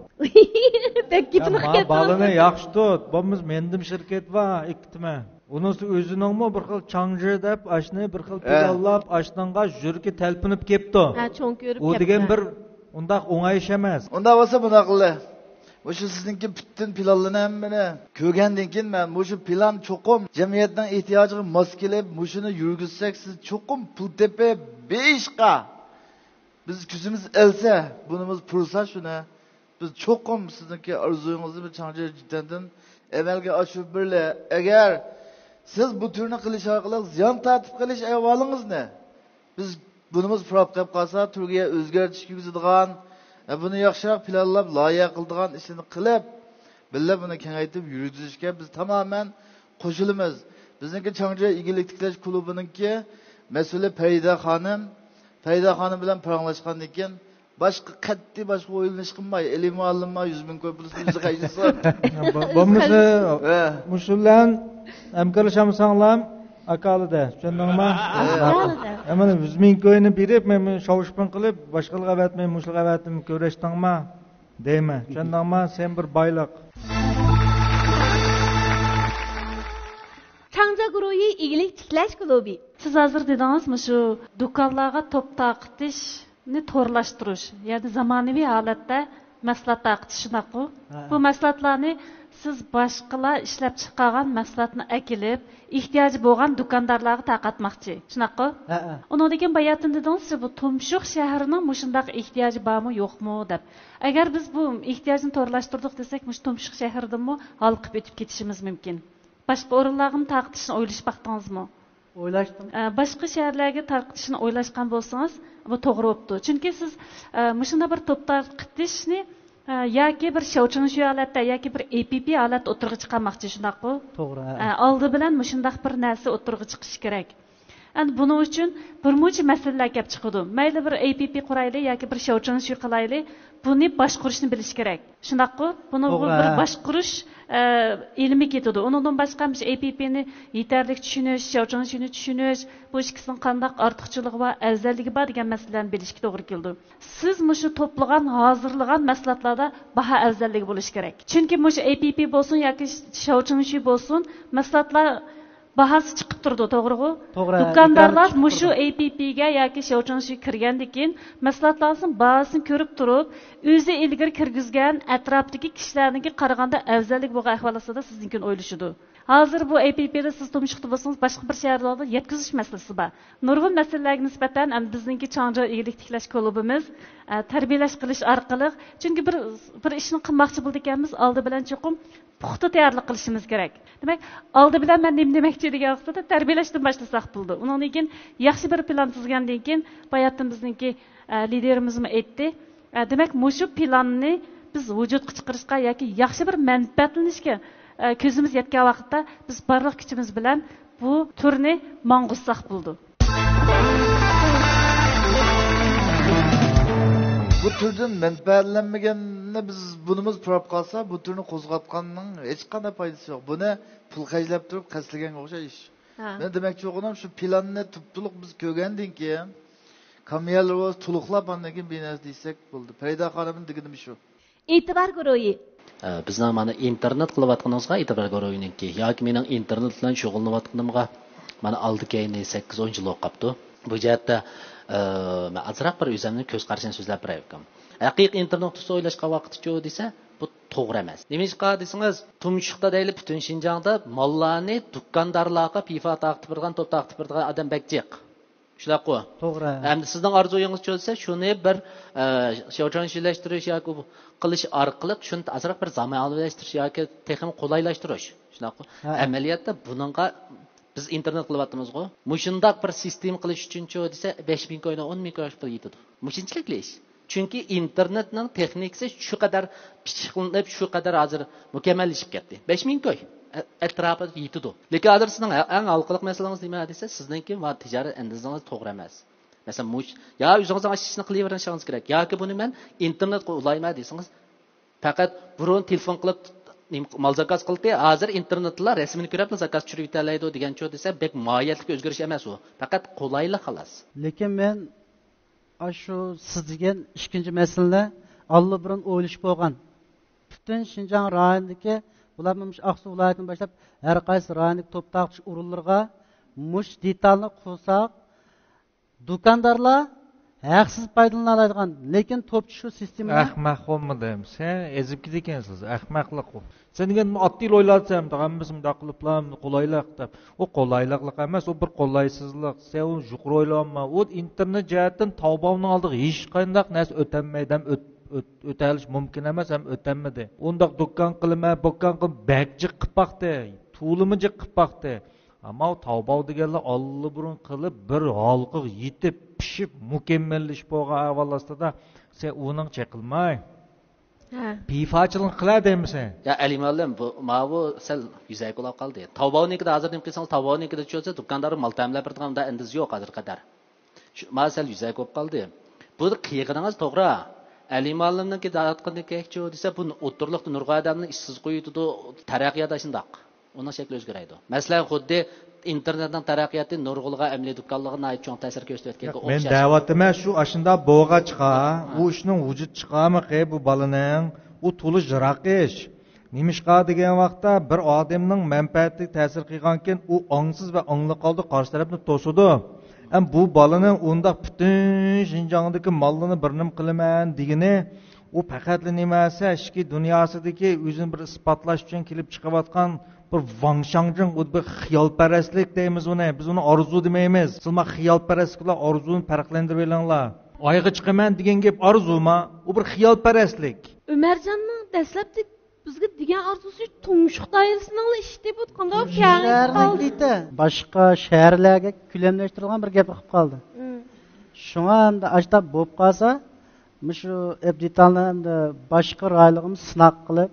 بەك گېپىنى قىلىپ كەتتىڭىز. بالىنى ياخشى تۇت. بولمىسا مېنىڭدىمۇ شىركەت بار، ئىككى تۈمەن. ئۇنىسى ئۆزىنىڭمۇ بىر خىل چاڭجى دەپ، ئاشنى بىر خىل، ھە، پىلانلاپ، ئاشنىڭغا يۈرىكى تەلپۈنۈپ كەپتۇ. ھە، چوڭ كۆرۈپ ئۇ كەپتۇ. دېگەن بىر ئۇنداق ئوڭاي ئىش ئەمەس. ئۇنداق بولسا بۇنداق قىلدى. مۇشۇ سىزنىڭكى پۈتۈن پىلانلىرىنى ھەممىنى كۆرگەندىن كېيىن مەن مۇشۇ پىلان چوقۇم جەمئىيەتنىڭ ئېھتىياجىغا ماس كېلىپ، مۇشۇنى يۈرگۈزسەك، سىز چوقۇم پۇل تېپىپ، بېيىشقا بىز كۆزىمىز ئەلسە، بۇنىمىز پۇرسەت شۇنى. بىز چوقۇم سىزنىڭكى ئارزۇيىڭىزنى بىر چاڭجى جۈتەندىن ئەمەلگە ئاشۇرۇپ بېرىلى. ئەگەر سىز بۇ تۈرنى قىلىش ئارقىلىق زىيان تارتىپ قېلىش ئەھۋالىڭىزنى، بىز بۇنىمىز پۇراپ قېلىپ قالسا، تۈرگە ئۆزگەرتىش كىرگۈزىدىغان، ئە، بۇنى ياخشىراق پىلانلاپ، لايىھە قىلىدىغان ئىشنى قىلىپ، بىللە بۇنى كېڭەيتىپ يۈرگۈزۈشكە بىز تامامەن قوشۇلىمىز. بىزنىڭكى چاڭجى ئىگىلىك تىكلەش كۇلۇبىنىڭكى مەسئۇلى پەرىدە خانىم، پەرىدە خانىم بىلەن پاراڭلاشقاندىن كېيىن، باشقا قەتئىي باشقا ئويلىنىش قىلماي، ئېلى مۇئەللىممۇ يۈز مىڭ كوي پۇلىسىنى ئۆزى خەجلىسۇن. بولمىسا، ھە، مۇشۇ بىلەن ھەمكارلىشالمىساڭلار، ئاكالىدە، چۈشەندىڭما؟ ھە. ئاكالىدە. مانا يۈز مىڭ كوينى بېرىپ، مەن شاۋشۇپىڭ قىلىپ، باشقىلارغا ئەۋەتمەي، مۇشۇلارغا ئەۋەتتىم، كۆرۈشتۈڭما؟ دەيمەن. چۈشەندىڭما؟ سەن بىر بايلىق. چاڭجا گۇرۇھى ئىگىلىك تىكلەش كۇلۇبى. سىز ھازىر دېدىڭىز، مۇشۇ دۇكانلارغا توپ تارقىتىشنى تورلاشتۇرۇش، يەنى زامانىۋى ھالەتتە مەھسۇلات تارقىتىش، شۇنداققۇ؟ ھە. بۇ مەھسۇلاتلارنى سىز باشقىلار ئىشلەپ چىقارغان مەھسۇلاتنى ئەكېلىپ، ئېھتىياجى بولغان دۇكاندارلارغا تارقاتماقچى، شۇنداققۇ؟ ھە، ھە. ئۇنىڭدىن كېيىن باياتىن دېدىڭىز، بۇ تۇمشۇق شەھىرىنىڭ مۇشۇنداق ئېھتىياجى بارمۇ، يوقمۇ دەپ. ئەگەر بىز بۇ ئېھتىياجنى تورلاشتۇردۇق دېسەك، مۇشۇ تۇمشۇق شەھىرىدىنمۇ ھالقىپ ئۆتۈپ كېتىشىمىز مۇمكىن. باشقا ئورۇنلارغىمۇ تارقىتىشنى ئويلىشىپ باقتىڭىزمۇ؟ ئويلاشتىم. ئە، باشقا شەھەرلەرگە تارقىتىشنى ئويلاشقان بولسىڭىز، بۇ توغرا بوپتۇ. چۈنكى سىز، ئە، مۇشۇنداق بىر توپ تارقىتىشنى، ئە، ياكى بىر شياۋچىڭشۈي ھالەتتە، ياكى بىر ئېي پىي پىي ھالەتتە ئوتتۇرىغا چىقارماقچى، شۇنداققۇ؟ توغرا، ھە. ئە، ئالدى بىلەن مۇشۇنداق بىر نەرسە ئوتتۇرىغا چىقىشى كېرەك. ئەمدى بۇنىڭ ئۈچۈن بىر مۇنچە مەسىلىلەر كەپ چىقىدۇ. مەيلى بىر ئېي پىي پىي قۇرايلى ياكى بىر شياۋچىڭشۈي قىلايلى، بۇنى باشقۇرۇشنى بىلىش كېرەك. شۇنداققۇ؟ بۇنىڭغا توغرا، بىر ھە. باشقۇرۇش، ئە، ئىلمى كېتىدۇ. ئۇنىڭدىن باشقا مۇشۇ ئېي پىي پىينى يېتەرلىك چۈشىنىش، شياۋچىڭشۈينى چۈشىنىش، بۇ ئىككىسىنىڭ قانداق ئارتۇقچىلىقى بار، ئەۋزەللىكى بار دېگەن مەسىلىلەرنى بىلىشكە توغرا كېلىدۇ. سىز مۇشۇ توپلىغان، ھازىرلىغان مەھسۇلاتلاردا باھا ئەۋزەللىكى بولۇشى كېرەك. چۈنكى مۇشۇ ئېي پىي پىي بولسۇن ياكى شياۋچىڭشۈي بولسۇن، مەھسۇلاتلار باھاسى چىقىپ تۇرىدۇ، توغرىغۇ؟ توغرا، دۇكاندارلار دۇكاندا چىقىپ مۇشۇ تۇرىدۇ. ئېي پىي پىيگە ياكى شياۋچىڭشۈيگە كىرگەندىن كېيىن، مەھسۇلاتلارنىڭ باھاسىنى كۆرۈپ تۇرۇپ، ئۆزى ئىلگىرى كىرگۈزگەن ئەتراپتىكى كىشىلەرنىڭكى قارىغاندا ئەۋزەللىكى بولغان ئەھۋال ئاستىدا سىزنىڭكىنى ئويلىشىدۇ. ھازىر بۇ ئېي پىي پىيدا سىز تۇمشۇقتا بولسىڭىز، باشقا بىر شەھەرلەردە يەتكۈزۈش مەسىلىسى بار. نۇرغۇن مەسىلىلەرگە نىسبەتەن، ئەمدى بىزنىڭكى چاڭجيې ئىگىلىك تىكلەش كۇلۇبىمىز، ئە، تەربىيەلەش قىلىش ئارقىلىق، چۈنكى بىر، بىر ئىشنى قىلماقچى بولىدىكەنمىز، ئالدى بىلەن چوقۇم پۇختا تەييارلىق قىلىشىمىز كېرەك. دېمەك، ئالدى بىلەن مەن نېمە دېمەكچى دېگەن ۋاقتىدا تەربىيەلەشتىن باشلىساق بولىدۇ. ئۇنىڭدىن كېيىن ياخشى بىر پىلان تۈزگەندىن كېيىن، باياتتىن بىزنىڭكى، ئە، لىدېرىمىزمۇ ئېيتتى. ئە، دېمەك، مۇشۇ پىلاننى بىز ۋۇجۇدقا چىقىرىشقا ياكى ياخشى بىر مەنپەئەتلىنىشكە، ئە، كۆزىمىز يەتكەن ۋاقىتتا بىز بارلىق كۈچىمىز بىلەن بۇ تۈرنى ماڭغۇزساق بولىدۇ. بۇ تۈردىن مەنپەئەتلەنمىگەننى بىز بۇنىمىز پۇراپ قالسا، بۇ تۈرنى قوزغاتقاننىڭ ھېچقانداق پايدىسى يوق. بۇنى پۇل خەجلەپ تۇرۇپ قەستلىگەنگە ئوخشاش ئىش. ھە. مەن دېمەكچى بولغىنىم شۇ پىلاننى تۇپتۇلۇق بىز كۆرگەندىن كېيىن، كامىيەلەر بولسا تولۇقلاپ ئاندىن كېيىن بىر نەرسە دېسەك بولدى. پەرىدە خانىمنىڭ دېگىنىمۇ شۇ. ئېتىبار گۇرۇھى. بىزنىڭ مانا ئىنتېرنېت قىلىۋاتقىنىڭىزغا ئېتىبار گۇرۇھىنىڭكى ياكى مېنىڭ ئىنتېرنېت بىلەن شۇغۇللىنىۋاتقىنىمغا مانا ئالدى كەينى سەككىز ئون يىل بولۇپ قاپتۇ. بۇ جەھەتتە مەن ئازراق بىر ئۆزەمنىڭ كۆز قارىشىنى سۆزلەپ بېرەي ئۇكام. ھەقىقىي ئىنتېرنېت نۇقتىسى ئويلاشقان ۋاقىتتىچۇ دېسە، بۇ توغرا ئەمەس. نېمىشقا دېسىڭىز، تۇمشۇقتا دەيلى پۈتۈن شىنجاڭدا ماللارنى دۇكاندارلارغا پىفا تارقىتىپ بېرىدىغان، توپ تارقىتىپ بېرىدىغان ئادەم بەك جىق. شۇنداققۇ؟ توغرا. ئەمدى سىزنىڭ ئارزۇيىڭىزچە دېسە، شۇنى بىر شياۋچۈەنشىلەشتۈرۈش ياكى قىلىش ئارقىلىق شۇنى ئازراق بىر زامانىۋىلەشتۈرۈش ياكى تېخىمۇ قولايلاشتۇرۇش. شۇنداققۇ؟ ھە. ئەمەلىيەتتە بۇنىڭغا بىز ئىنتېرنېت قىلىۋاتىمىزغۇ. مۇشۇنداق بىر سىستېما قىلىش ئۈچۈنچۇ دېسە، بەش مىڭ كوينى ئون مىڭ كوي پۇل يېتىدۇ. مۇشۇنچىلىكلا ئىش. چۈنكى ئىنتېرنېتنىڭ تېخنىكىسى شۇ قەدەر پىششىقلىنىپ، شۇ قەدەر ھازىر مۇكەممەللىشىپ كەتتى. بەش مىڭ كوي ئەتراپىدا يېتىدۇ. لېكىن ھازىر سىزنىڭ ئەڭ ھالقىلىق مەسىلىڭىز نېمە دېسە، سىزنىڭكى تىجارەت ئەندىزىڭىز توغرا ئەمەس. مەسىلەن، مۇش يا ئۆزىڭىزنىڭ ئىشىنى قىلىۋېرىشىڭىز كېرەك ياكى بۇنى مەن ئىنتېرنېتقا ئۇلايمەن دېسىڭىز، پەقەت بۇرۇن تېلېفون قىلىپ مال زاكاز قىلدى، ھازىر ئىنتېرنېتلا رەسىمىنى كۆرۈپلا زاكاز چۈشۈرۈۋېتەلەيدۇ دېگەنچۇ دېسە، بەك ماھىيەتلىك ئۆزگىرىش ئەمەس ئۇ. پەقەت قولايلىق خالاس. لېكىن مەن ئاشۇ سىز دېگەن ئىككىنچى مەسىلىنى ئاللىبۇرۇن ئويلىشىپ بولغان. پۈتۈن شىنجاڭ رايونىدىكى، بۇلار مۇشۇ ئاقسۇ ۋىلايىتىدىن باشلاپ ھەر قايسى رايوندىكى توپ تارقىتىش ئورۇنلىرىغا مۇشۇ دېتالنى قۇرساق، دۇكاندارلار ھەقسىز پايدىلىنالايدىغان، لېكىن توپچى شۇ سىستېمىنى. ئەخمەق بولمىدىم. سەن ئېزىپ كېتىدىكەنسىز. ئەخمەقلىق ئۇ. سەن دېگەن ئاددىيلا ئويلاۋاتىسەن، ھەممىسى مۇنداق قىلىپلا قولايلىق دەپ. ئۇ قولايلىقلىق ئەمەس، ئۇ بىر قولايسىزلىق. سەن ئۇنى يۇقىرى ئويلىۋالما. ئۇ ئىنتېرنېت جەھەتتىن تاۋباۋنىڭ ئالدىغا ھېچقانداق نەرسە ئۆتەلمەيدۇ ھەم ئۆت-، ئۆت-، ئۆتەلىشى مۇمكىن ئەمەس ھەم ئۆتەلمىدى. ئۇنداق دۇكان قىلىمەن، بۇكان قىلىمەن، بەك جىق قىلىپ باقتى. تولىمۇ جىق قىلىپ باقتى. ئەمما ئۇ تاۋباۋ دېگەنلەر ئاللىبۇرۇن قىلىپ، بىر ھالقىغا يېتىپ، پىشىپ، مۇكەممەللىشىپ بولغان ئەھۋال ئاستىدا، سەن ئۇنىڭغا چېقىلماي، ھە. پىفاچىلىق قىلە دەيمىسەن؟ يا ئەلى مۇئەللىم، بۇ، ماۋۇ سەل يۈزەكى بولاپ قالدى. تاۋباۋنىڭكىدە ھازىر نېمە قىلسىڭىز، تاۋباۋنىڭكىدە چۈشۈرسە، دۇكاندار مال تەمىنلەپ بېرىدىغان ئۇنداق ئەندىزە يوق ھازىرغا قەدەر. شۇ، مانا سەل يۈزەكى بولۇپ قالدى. بۇ قىلغىنىڭىز توغرا. ئەلى مۇئەللىمنىڭكى دەۋاتقىنىكەنچۇ دېسە، بۇ ئوتتۇرىلىقتا نۇرغۇن ئادەمنى ئىشسىز قويۇۋېتىدۇ، تەرەققىيات ئاشۇنداق. ئۇنىڭ شەكلى ئۆزگىرەيدۇ. مەسىلەن، خۇددى ئىنتېرنېتنىڭ تەرەققىياتى نۇرغۇنلىغا ئەمەلىي دۇكانلىققا ناھايىتى چوڭ تەسىر كۆرسىتىۋەتكەنگە ئوخشاش. مەن دەۋاتىمەن، شۇ ئاشۇنداق بولغاچقا، ئۇ ئىشنىڭ ۋۇجۇدقا چىقارمىقى بۇ بالىنىڭ، ئۇ تولىمۇ يىراق ئىش. نېمىشقا دېگەن ۋاقىتتا، بىر ئادەمنىڭ مەنپەئەتىگە تەسىر قىلغانكىن، ئۇ ئاڭسىز ۋە ئاڭلىق ھالدا قارشى تەرەپنى توسىدۇ. ئەم بۇ بالىنىڭ ئۇنداق پۈتۈن شىنجاڭدىكى ماللىنى بىر نېمە قىلىمەن دېگىنى، ئۇ پەقەتلا نېمە دېسە، ئىچكى دۇنياسىدىكى ئۆزىنى بىر ئىسپاتلاش ئۈچۈن كېلىپ چىقىۋاتقان بىر ۋاڭ شاڭجىڭ، ئۇ بىر خىيالپەرەسلىك دەيمىز ئۇنى. بىز ئۇنى ئارزۇ دېمەيمىز. سىلمۇ خىيالپەرەسلىك بىلەن ئارزۇنى پەرقلەندۈرۈۋېلىڭلار. ئايغا چىقىمەن دېگەن گەپ ئارزۇما؟ ئۇ بىر خىيالپەرەسلىك. ئۆمەرجاننىڭ دەسلەپتە بىزگە دېگەن ئارزۇسى تۇمشۇق دائىرىسىنىڭلا ئىشى، بۇ قانداق كەڭىيىپ قالدى. باشقا شەھەرلەرگە كۆلەملەشتۈرۈلگەن بىر گەپ بولۇپ قالدى. شۇڭا ئەمدى ئاشۇنداق بولۇپ قالسا، مۇشۇ ئەپ دېتالنى ئەمدى باشقا رايونلارغىمۇ سىناق قىلىپ،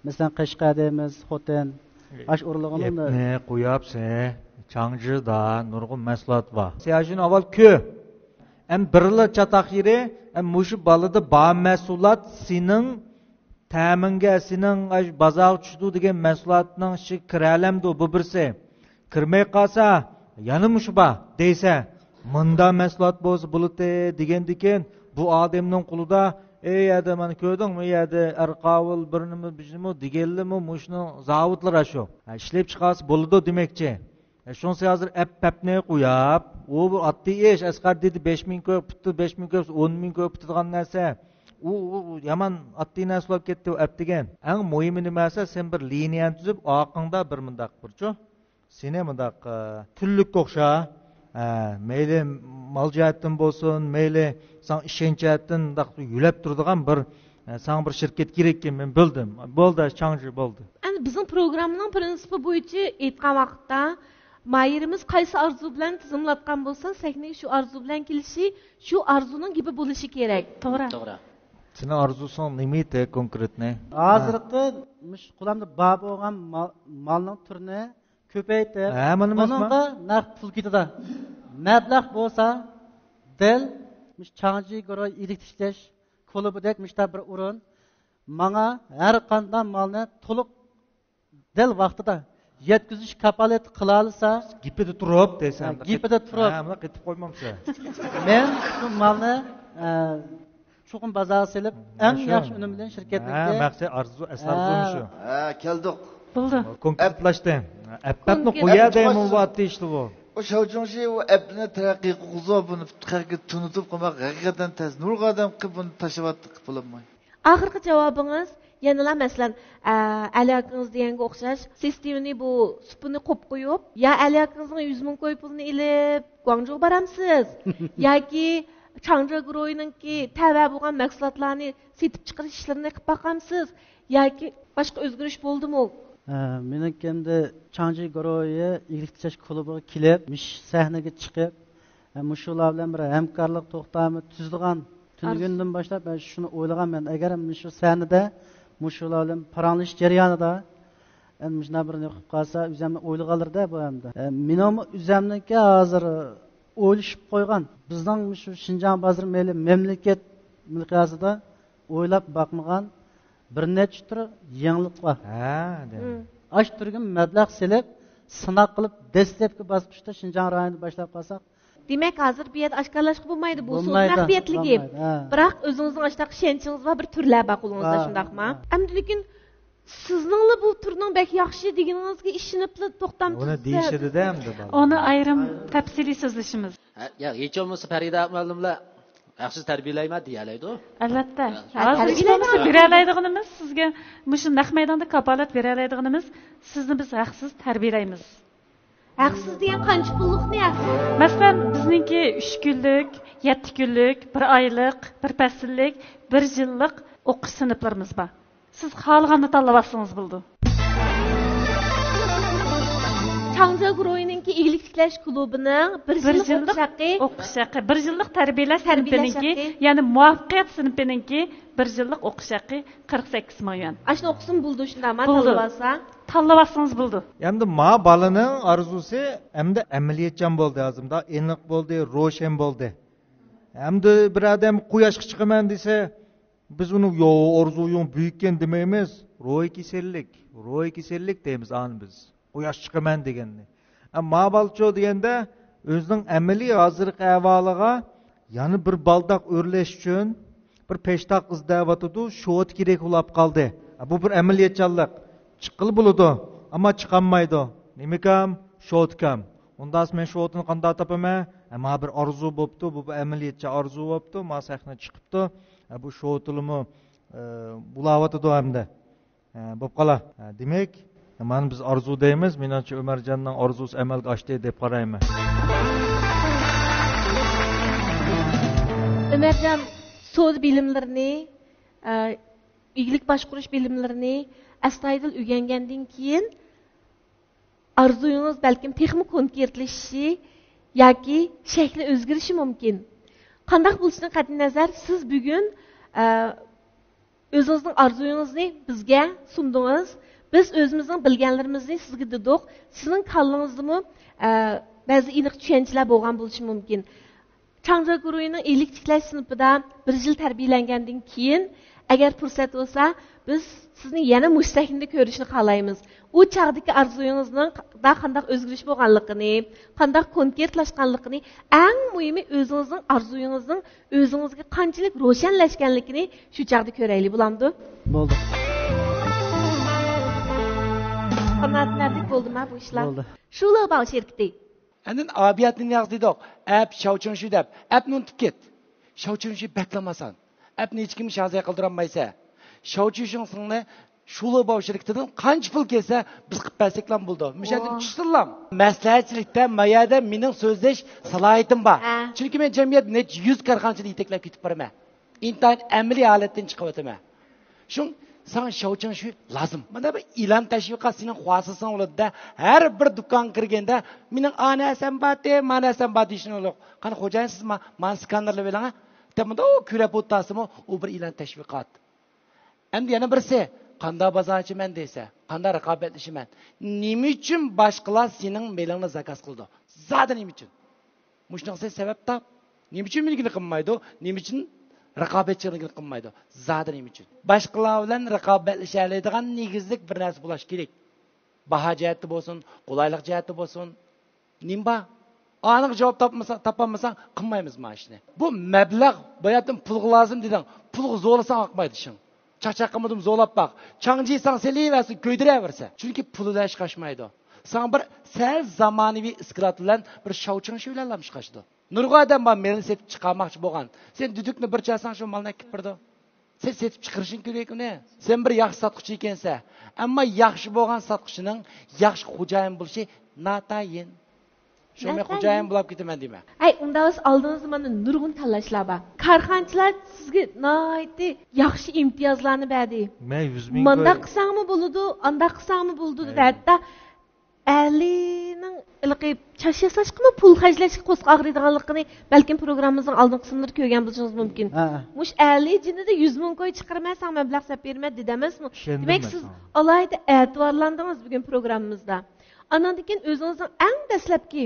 مەسىلەن، قەشقەر دەيمىز، خوتەن، ئاشۇ ئورۇنلارغىمۇ ئەمدى. ئەپنى قوياپسەن، چاڭجىدا نۇرغۇن مەھسۇلات بار. سەن شۇنى ئاۋۋال كۆر. ئەم بىرلا چاتاق يېرى، ئەم مۇشۇ بالىدا بار مەھسۇلات سېنىڭ تەمىڭگە، سېنىڭ ئاش بازارغا چۈشىدۇ دېگەن مەھسۇلاتنىڭ ئىچىگە كىرەلەمدۇ؟ بۇ بىرسى. كىرمەي قالسا، يەنە مۇشۇ بار دەيسە، مۇندا مەھسۇلات بولسا بولاتتى دېگەندىكىن، بۇ ئادەمنىڭ قولىدا، ئەي يەردە مانا كۆردۈڭمۇ، يەردە ئەرقاۋۇل بىر نېمە، بىر نېمە دېگەنلىمۇ مۇشۇنىڭ زاۋۇتلىرى شۇ. ھە، ئىشلەپ چىقارسا بولىدۇ دېمەكچى. ھە، شۇڭسى ھازىر ئەپ-، پەپنى قوياپ، ئۇ بىر ئاددىي ئىش، ئەسقەر دېدى، بەش مىڭ كوي پۈتتى، بەش مىڭ كوي، ئون مىڭ كوي پۈتىدىغان نەرسە. ئۇ، ئۇ، ئۇ يامان ئاددىي نەرسە بولۇپ كەتتى ئۇ ئەپ دېگەن. ئەڭ مۇھىمى نېمە دېسە، سەن بىر لىنىيەنى تۈزۈپ، ئارقاڭدا بىر مۇنداق بىرچۇ، سېنى مۇنداق، ئە، تۈللۈككە ئوخشا، ئە، مەيلى مال جەھەتتىن بولسۇن، مەيلى ساڭا ئىشەنچ جەھەتتىن مۇنداق يۆلەپ تۇرىدىغان بىر، ئە، ساڭا بىر شىركەت كېرەككەن، مەن بىلدىم. بولدى، چاڭجى بولدى. ئەمدى بىزنىڭ پروگراممىنىڭ پرىنسىپى بويىچە ئېيتقان ۋاقىتتا، ماھىرىمىز قايسى ئارزۇ بىلەن تىزىملاتقان بولسا، سەھنىگە شۇ ئارزۇ بىلەن كېلىشى، شۇ ئارزۇنىڭ گېپى بولۇشى كېرەك. توغرا. توغرا. سېنىڭ ئارزۇسۇڭ نېمە ئىدى كونكرېتنى؟ ھازىرقى مۇشۇ قولۇمدا بار بولغان مال، مالنىڭ تۈرىنى كۆپەيتىپ، ھە، مانا، مانا، بۇنىڭغا نەق پۇل كېتىدۇ. مەبلەغ بولسا، دەل مۇشۇ چاڭجى گۇرۇھ ئىگىلىك تىكلەش كۇلۇبىدەك مۇشۇنداق بىر ئورۇن ماڭا ھەر قانداق مالنى تولۇق دەل ۋاقتىدا يەتكۈزۈش كاپالىتى قىلالىسا، گېپىدە تۇرۇپ دەيسەن، ھە، گېپىدە تۇرۇپ. ھە، مۇنداق قېتىپ قويمامسەن. مەن شۇ مالنى، ئە، چوقۇم بازارغا سېلىپ، ھە، ئەڭ شۇ ياخشى ئۈنۈم بىلەن شىركەتنىڭكى. ھە، مەقسەت ئارزۇ، ئەسلى ئارزۇ، ھە، شۇ. ھە، كەلدۇق. بولدى. كونكرېتلاشتى. ئەپلەپنى كونكرېت. قويا دەيمۇ ۋاتتى ئىشلىۋۇ. ئۇ شاۋچۇڭشى ئۇ ئەپنى تەرەققىي قىلغۇزۇپ، بۇنى خەلققە تونۇتۇپ قويماق ھەقىقەتەن تەس. نۇرغۇن ئادەم قىلىپ بۇنى تاشلىۋاتتى، قىلىپ بولالماي. ئاخىرقى جاۋابىڭىز يەنىلا، مەسىلەن، ئە، ئەلى ئاكىڭىز دېگەنگە ئوخشاش، سىستېمىنى، بۇ سۇپىنى قوپ قويۇپ، يا ئەلى ئاكىڭىزنىڭ يۈز مىڭ كوي پۇلىنى ئېلىپ، گۇاڭجۇغا بارامسىز؟ ياكى چاڭجى گۇرۇھىنىڭكى تەۋە بولغان مەھسۇلاتلارنى سېتىپ چىقىرىش ئىشلىرىنى قىلىپ باقامسىز؟ ياكى باشقا ئۆزگىرىش بولدىمۇ؟ ھە، مېنىڭكى ئەمدى چاڭجى گۇرۇھى ئىگىلىك تىكلەش كۇلۇبىغا كېلىپ، مۇشۇ سەھنىگە چىقىپ، ھە، مۇشۇلار بىلەن بىر ھەمكارلىق توختامى تۈزىدىغان تۈنۈگۈندىن باشلاپ، مەن شۇنى ئويلىغانمەن. ئەگەر مۇشۇ سەھنىدە مۇشۇلار بىلەن پاراڭلىشىش جەريانىدا، ئەمدى مۇشۇنداق بىر نېمە قىلىپ قالسا، ئۆزۈمنى ئويلىغانلىرىدا بۇ ئەمدى. ئە، مېنىڭمۇ ئۆزۈمنىڭكى ھازىر ئويلىشىپ قويغان، بىزنىڭ مۇشۇ شىنجاڭ بازىرى مەيلى مەملىكەت مىقياسىدا ئويلاپ باقمىغان بىر نەچچە تۈر يېڭىلىق بار. ھە، دەيمەن. مم. ئاشۇ تۈرگە مەبلەغ سېلىپ، سىناق قىلىپ، دەسلەپكى باسقۇچتا شىنجاڭ رايونىدا باشلاپ قالساق. دېمەك، ھازىر بۇ يەردە ئاشكارىلاشقا بولمايدۇ، بۇ سودا بولمايدۇ، مەخپىيەتلىكى. بولمايدۇ، ھە. بىراق ئۆزىڭىزنىڭ ئاشۇنداق ئىشەنچىڭىز بار، بىر تۈرلەر بار قولىڭىزدا، بار، شۇنداقمۇ؟ بار. ئەمدى لېكىن سىزنىڭلا بۇ تۈرنىڭ بەك ياخشى دېگىنىڭىزگە ئىشىنىپلا توختام ئۇنى تۇتسا دېيىشىدىدە ئەمدى بالىلار. ئۇنى ئايرىم تەپسىلىي سۆزلىشىمىز. ھە، يا، ھېچ بولمىسا پەرىدە مۇئەللىملەر ھەقسىز تەربىيەلەيمەن دېيەلەيدۇ. ئەلۋەتتە. ھە، ھازىر ھېچ بولمىسا تەربىيەلەيمەن. بېرەلەيدىغىنىمىز، سىزگە مۇشۇ نەق مەيداندا كاپالەت بېرەلەيدىغىنىمىز، سىزنى بىز ھەقسىز تەربىيەلەيمىز. ھەقسىز دېگەن قانچە پۇللۇقنى ھەقسىز؟ مەسىلەن، بىزنىڭكى ئۈچ كۈنلۈك، يەتتە كۈنلۈك، بىر ئايلىق، بىر پەسىللىك، بىر يىللىق ئوقۇش سىنىپلىرىمىز بار. سىز خالىغاننى تاللىۋالسىڭىز بولىدۇ. چاڭجى گۇرۇھىنىڭكى ئىگىلىك تىكلەش كۇلۇبىنىڭ بىر بىر يىللىق يىللىق ئوقۇش ھەققى. ئوقۇش ھەققى، بىر يىللىق تەربىيەلەش تەربىيەلەش سىنىپىنىڭكى، ھەققى. يەنى مۇۋەپپەقىيەت سىنىپىنىڭكى بىر يىللىق ئوقۇش ھەققى قىرىق سەككىز مىڭ يۈەن. ئاشۇنى ئوقۇسىمۇ بولىدۇ، شۇنداقمۇ؟ بولىدۇ. تاللىۋالسا؟ تاللىۋالسىڭىز بولىدۇ. ئەمدى ما بالىنىڭ ئارزۇسى ئەمدى ئەمەلىيەتچان بولدى، ھازىر مۇنداق ئېنىق بولدى، روشەن بولدى. ئەمدى بىر ئادەم قۇياشقا چىقىمەن دېسە، بىز ئۇنى، يو، ئارزۇيۇڭ بۈيۈككەن دېمەيمىز. روھىي كېسەللىك، روھىي كېسەللىك دەيمىز ئانى بىز. قۇياش چىقىمەن دېگەننى. ئەمما بالىچۇ دېگەندە، ئۆزىنىڭ ئەمەلىي ھازىرقى ئەھۋالىغا يەنە بىر بالداق ئۆرلەش ئۈچۈن بىر پېشتاق ئىزدەۋاتىدۇ، شوتا كېرەك بولاپ قالدى. بۇ بىر ئەمەلىيەتچانلىق. چىققىلى بولىدۇ، ئەمما چىقالمايدۇ. نېمىكام؟ شوتىكام. ئۇنداق مەن شوتىنى قانداق تاپىمەن؟ ھە، مانا بىر ئارزۇ بوپتۇ، بۇ بىر ئەمەلىيەتچان ئارزۇ بوپتۇ، ما سەھنە چىقىپتۇ. ھە، بۇ شوتىلىمۇ، ئە، بولاۋاتىدۇ ئەمدى. ھە، بوپ قالا. ھە، دېمەك، مانا بىز ئارزۇ دەيمىز. مېنىڭچە ئۆمەرجاننىڭ ئارزۇسى ئەمەلگە ئاشتى دەپ قارايمەن. ئۆمەرجان سودا بىلىملىرىنى، ئە، ئىگىلىك باشقۇرۇش بىلىملىرىنى ئەستايىدىل ئۆگەنگەندىن كېيىن، ئارزۇيىڭىز بەلكىم تېخىمۇ كونكرېتلىشىشى ياكى شەكلى ئۆزگىرىشى مۇمكىن. قانداق بولۇشىدىن قەتئىينەزەر، سىز بۈگۈن، ئە، ئۆزىڭىزنىڭ ئارزۇيىڭىزنى بىزگە سۇندىڭىز. بىز ئۆزىمىزنىڭ بىلگەنلىرىمىزنى سىزگە دېدۇق. سىزنىڭ كاللىڭىزدىمۇ، ئە، بەزى ئېنىق چۈشەنچىلەر بولغان بولۇشى مۇمكىن. چاڭجا گۇرۇھىنىڭ ئىگىلىك تىكلەش سىنىپىدا بىر يىل تەربىيەلەنگەندىن كېيىن، ئەگەر پۇرسەت بولسا، بىز سىزنى يەنە مۇشۇ سەھنىدە كۆرۈشنى خالايمىز. ئۇ چاغدىكى ئارزۇيىڭىزنىڭ دا قانداق ئۆزگىرىش بولغانلىقىنى، قانداق كونكرېتلاشقانلىقىنى، ئەڭ مۇھىمى ئۆزىڭىزنىڭ ئارزۇيىڭىزنىڭ ئۆزىڭىزگە قانچىلىك روشەنلەشكەنلىكىنى شۇ چاغدا كۆرەيلى، بولامدۇ؟ بولدى. قانائەتلەندىك بولدىما بۇ ئىشلار؟ بولدى. شۇلو باۋ شىركىتى. ئاندىن ئابىيەتنى ياز دېدۇق. ئەپ شاۋچىڭشۈ دەپ. ئەپنى ئۇنتۇپ كەت. شاۋچىڭشۈ بەكلا ئاسان. ئەپنى ھېچكىم شاڭزەي قىلدۇرالمايسە. شاۋچىڭشۈڭنى شۇلو باۋ شىركىتىدىن قانچە پۇل كەلسە، بىز قىلىپ بەرسەكلا بولىدۇ. مۇشۇ يەردىن چۈشسۇنلا. مەسلىھەتچىلىكتە ما يەردە مېنىڭ سۆزلەش سالاھىيىتىم بار. ھە. چۈنكى مەن جەمئىيەتتە نەچچە يۈز كارخانىچىنى يېتەكلەپ كېتىپ بارىمەن. ئىنتايىن ئەمەلىي ھالەتتىن چىقىۋاتىمەن. شۇڭ ساڭا شاۋچىڭشۈ لازىم. مانا بىر ئېلان تەشۋىقات سېنىڭ خۇاسىسىڭ بولىدۇ-دە. ھەر بىر دۇكانغا كىرگەندە، مېنىڭ ئانە نەرسەم باتى، مانا نەرسەم بار دېيىشىڭ بولىدۇ. قانا خوجايىن، سىز ما-، مانا سكانېرلى بېرىڭە. مۇنداق كۆرۈپ ئولتۇرسىمۇ، ئۇ بىر ئېلان تەشۋىقات. ئەمدى يەنە بىرسى، قانداق بازار ئاچىمەن دەيسە، قانداق رىقابەتلىشىمەن؟ نېمە ئۈچۈن باشقىلار سېنىڭ مېلىڭنى زاكاز قىلىدۇ؟ زادى نېمە ئۈچۈن؟ مۇشۇنىڭغا سەن سەۋەب تاپ. نېمە ئۈچۈن مېنىڭكىنى قىلمايدۇ؟ نېمە ئۈچۈن رىقابەتچىنىڭكىنى قىلمايدۇ؟ زادى نېمە ئۈچۈن؟ باشقىلار بىلەن رىقابەتلىشەلەيدىغان نېگىزلىك بىر نەرسە بولۇش كېرەك. باھا جەھەتتە بولسۇن، قولايلىق جەھەتتە بولسۇن. نېمە بار؟ ئانىڭغا جاۋاب تاپمىسا، تاپالمىساڭ، قىلمايمىز مانا ئىشنى. بۇ مەبلەغ، باياتىن پۇلغا لازىم دېدىڭ. پۇلغا زورلىساڭ ئاقمايدۇ ئىشىڭ. چاقچاق قىلمىدىم، زورلاپ باق. چاڭجى ساڭا سېلىۋەرسە، كۆيدۈرەۋەرسە. چۈنكى پۇلى بىلەن ئىش ئاچمايدۇ. ساڭا بىر سەل زامانىۋى ئىسكىلات بىلەن بىر شاۋچىڭشى بىلەن ئىش ئاچىدۇ. نۇرغۇن ئادەم بار، مېلىنى سېتىپ چىقارماقچى بولغان. سەن دۈدۈكنى بىر چالساڭ، شۇ مالنى ئەكىپ بېرىدۇ. سەن سېتىپ چىقىرىشىڭ كېرەك ئۇنى. سەن بىر ياخشى ساتقۇچى ئىكەنسەن. ئەمما ياخشى بولغان ساتقۇچىنىڭ ياخشى خوجايىن بولۇشى ناتايىن. شۇ مەن ناتايىن. خوجايىن بولۇپ كېتىمەن دېمە. ئەي، ئۇنداق بولسا ئالدىڭىزدا مانا نۇرغۇن تاللاشلار بار. كارخانىچىلار سىزگە ناھايىتى ياخشى ئىمتىيازلارنى بەردى. مەن يۈز مىڭ مانداق كوي- قىلساڭمۇ بولىدۇ، ئانداق قىلساڭمۇ بولىدۇ، مەن ھەتتا ئەلىنىڭ ھېلىقى چاچ ياساشقىمۇ پۇل خەجلەشكە قورسىقى ئاغرىيدىغانلىقىنى بەلكىم پروگراممىمىزنىڭ ئالدىنقى قىسىملىرىدا كۆرگەن بولۇشىڭىز مۇمكىن. ھە. مۇشۇ ئەلى جېنىدا يۈز مىڭ كوي چىقىرىمەن، ساڭا مەبلەغ سېلىپ بېرىمەن دېدى ئەمەسمۇ؟ ئىشەندىم دېمەك، مەن سىز ساڭا. ئالاھىدە ئەتىۋارلاندىڭىز بۈگۈن پروگراممىمىزدا. ئاناندىن كېيىن ئۆزىڭىزنىڭ ئەڭ دەسلەپكى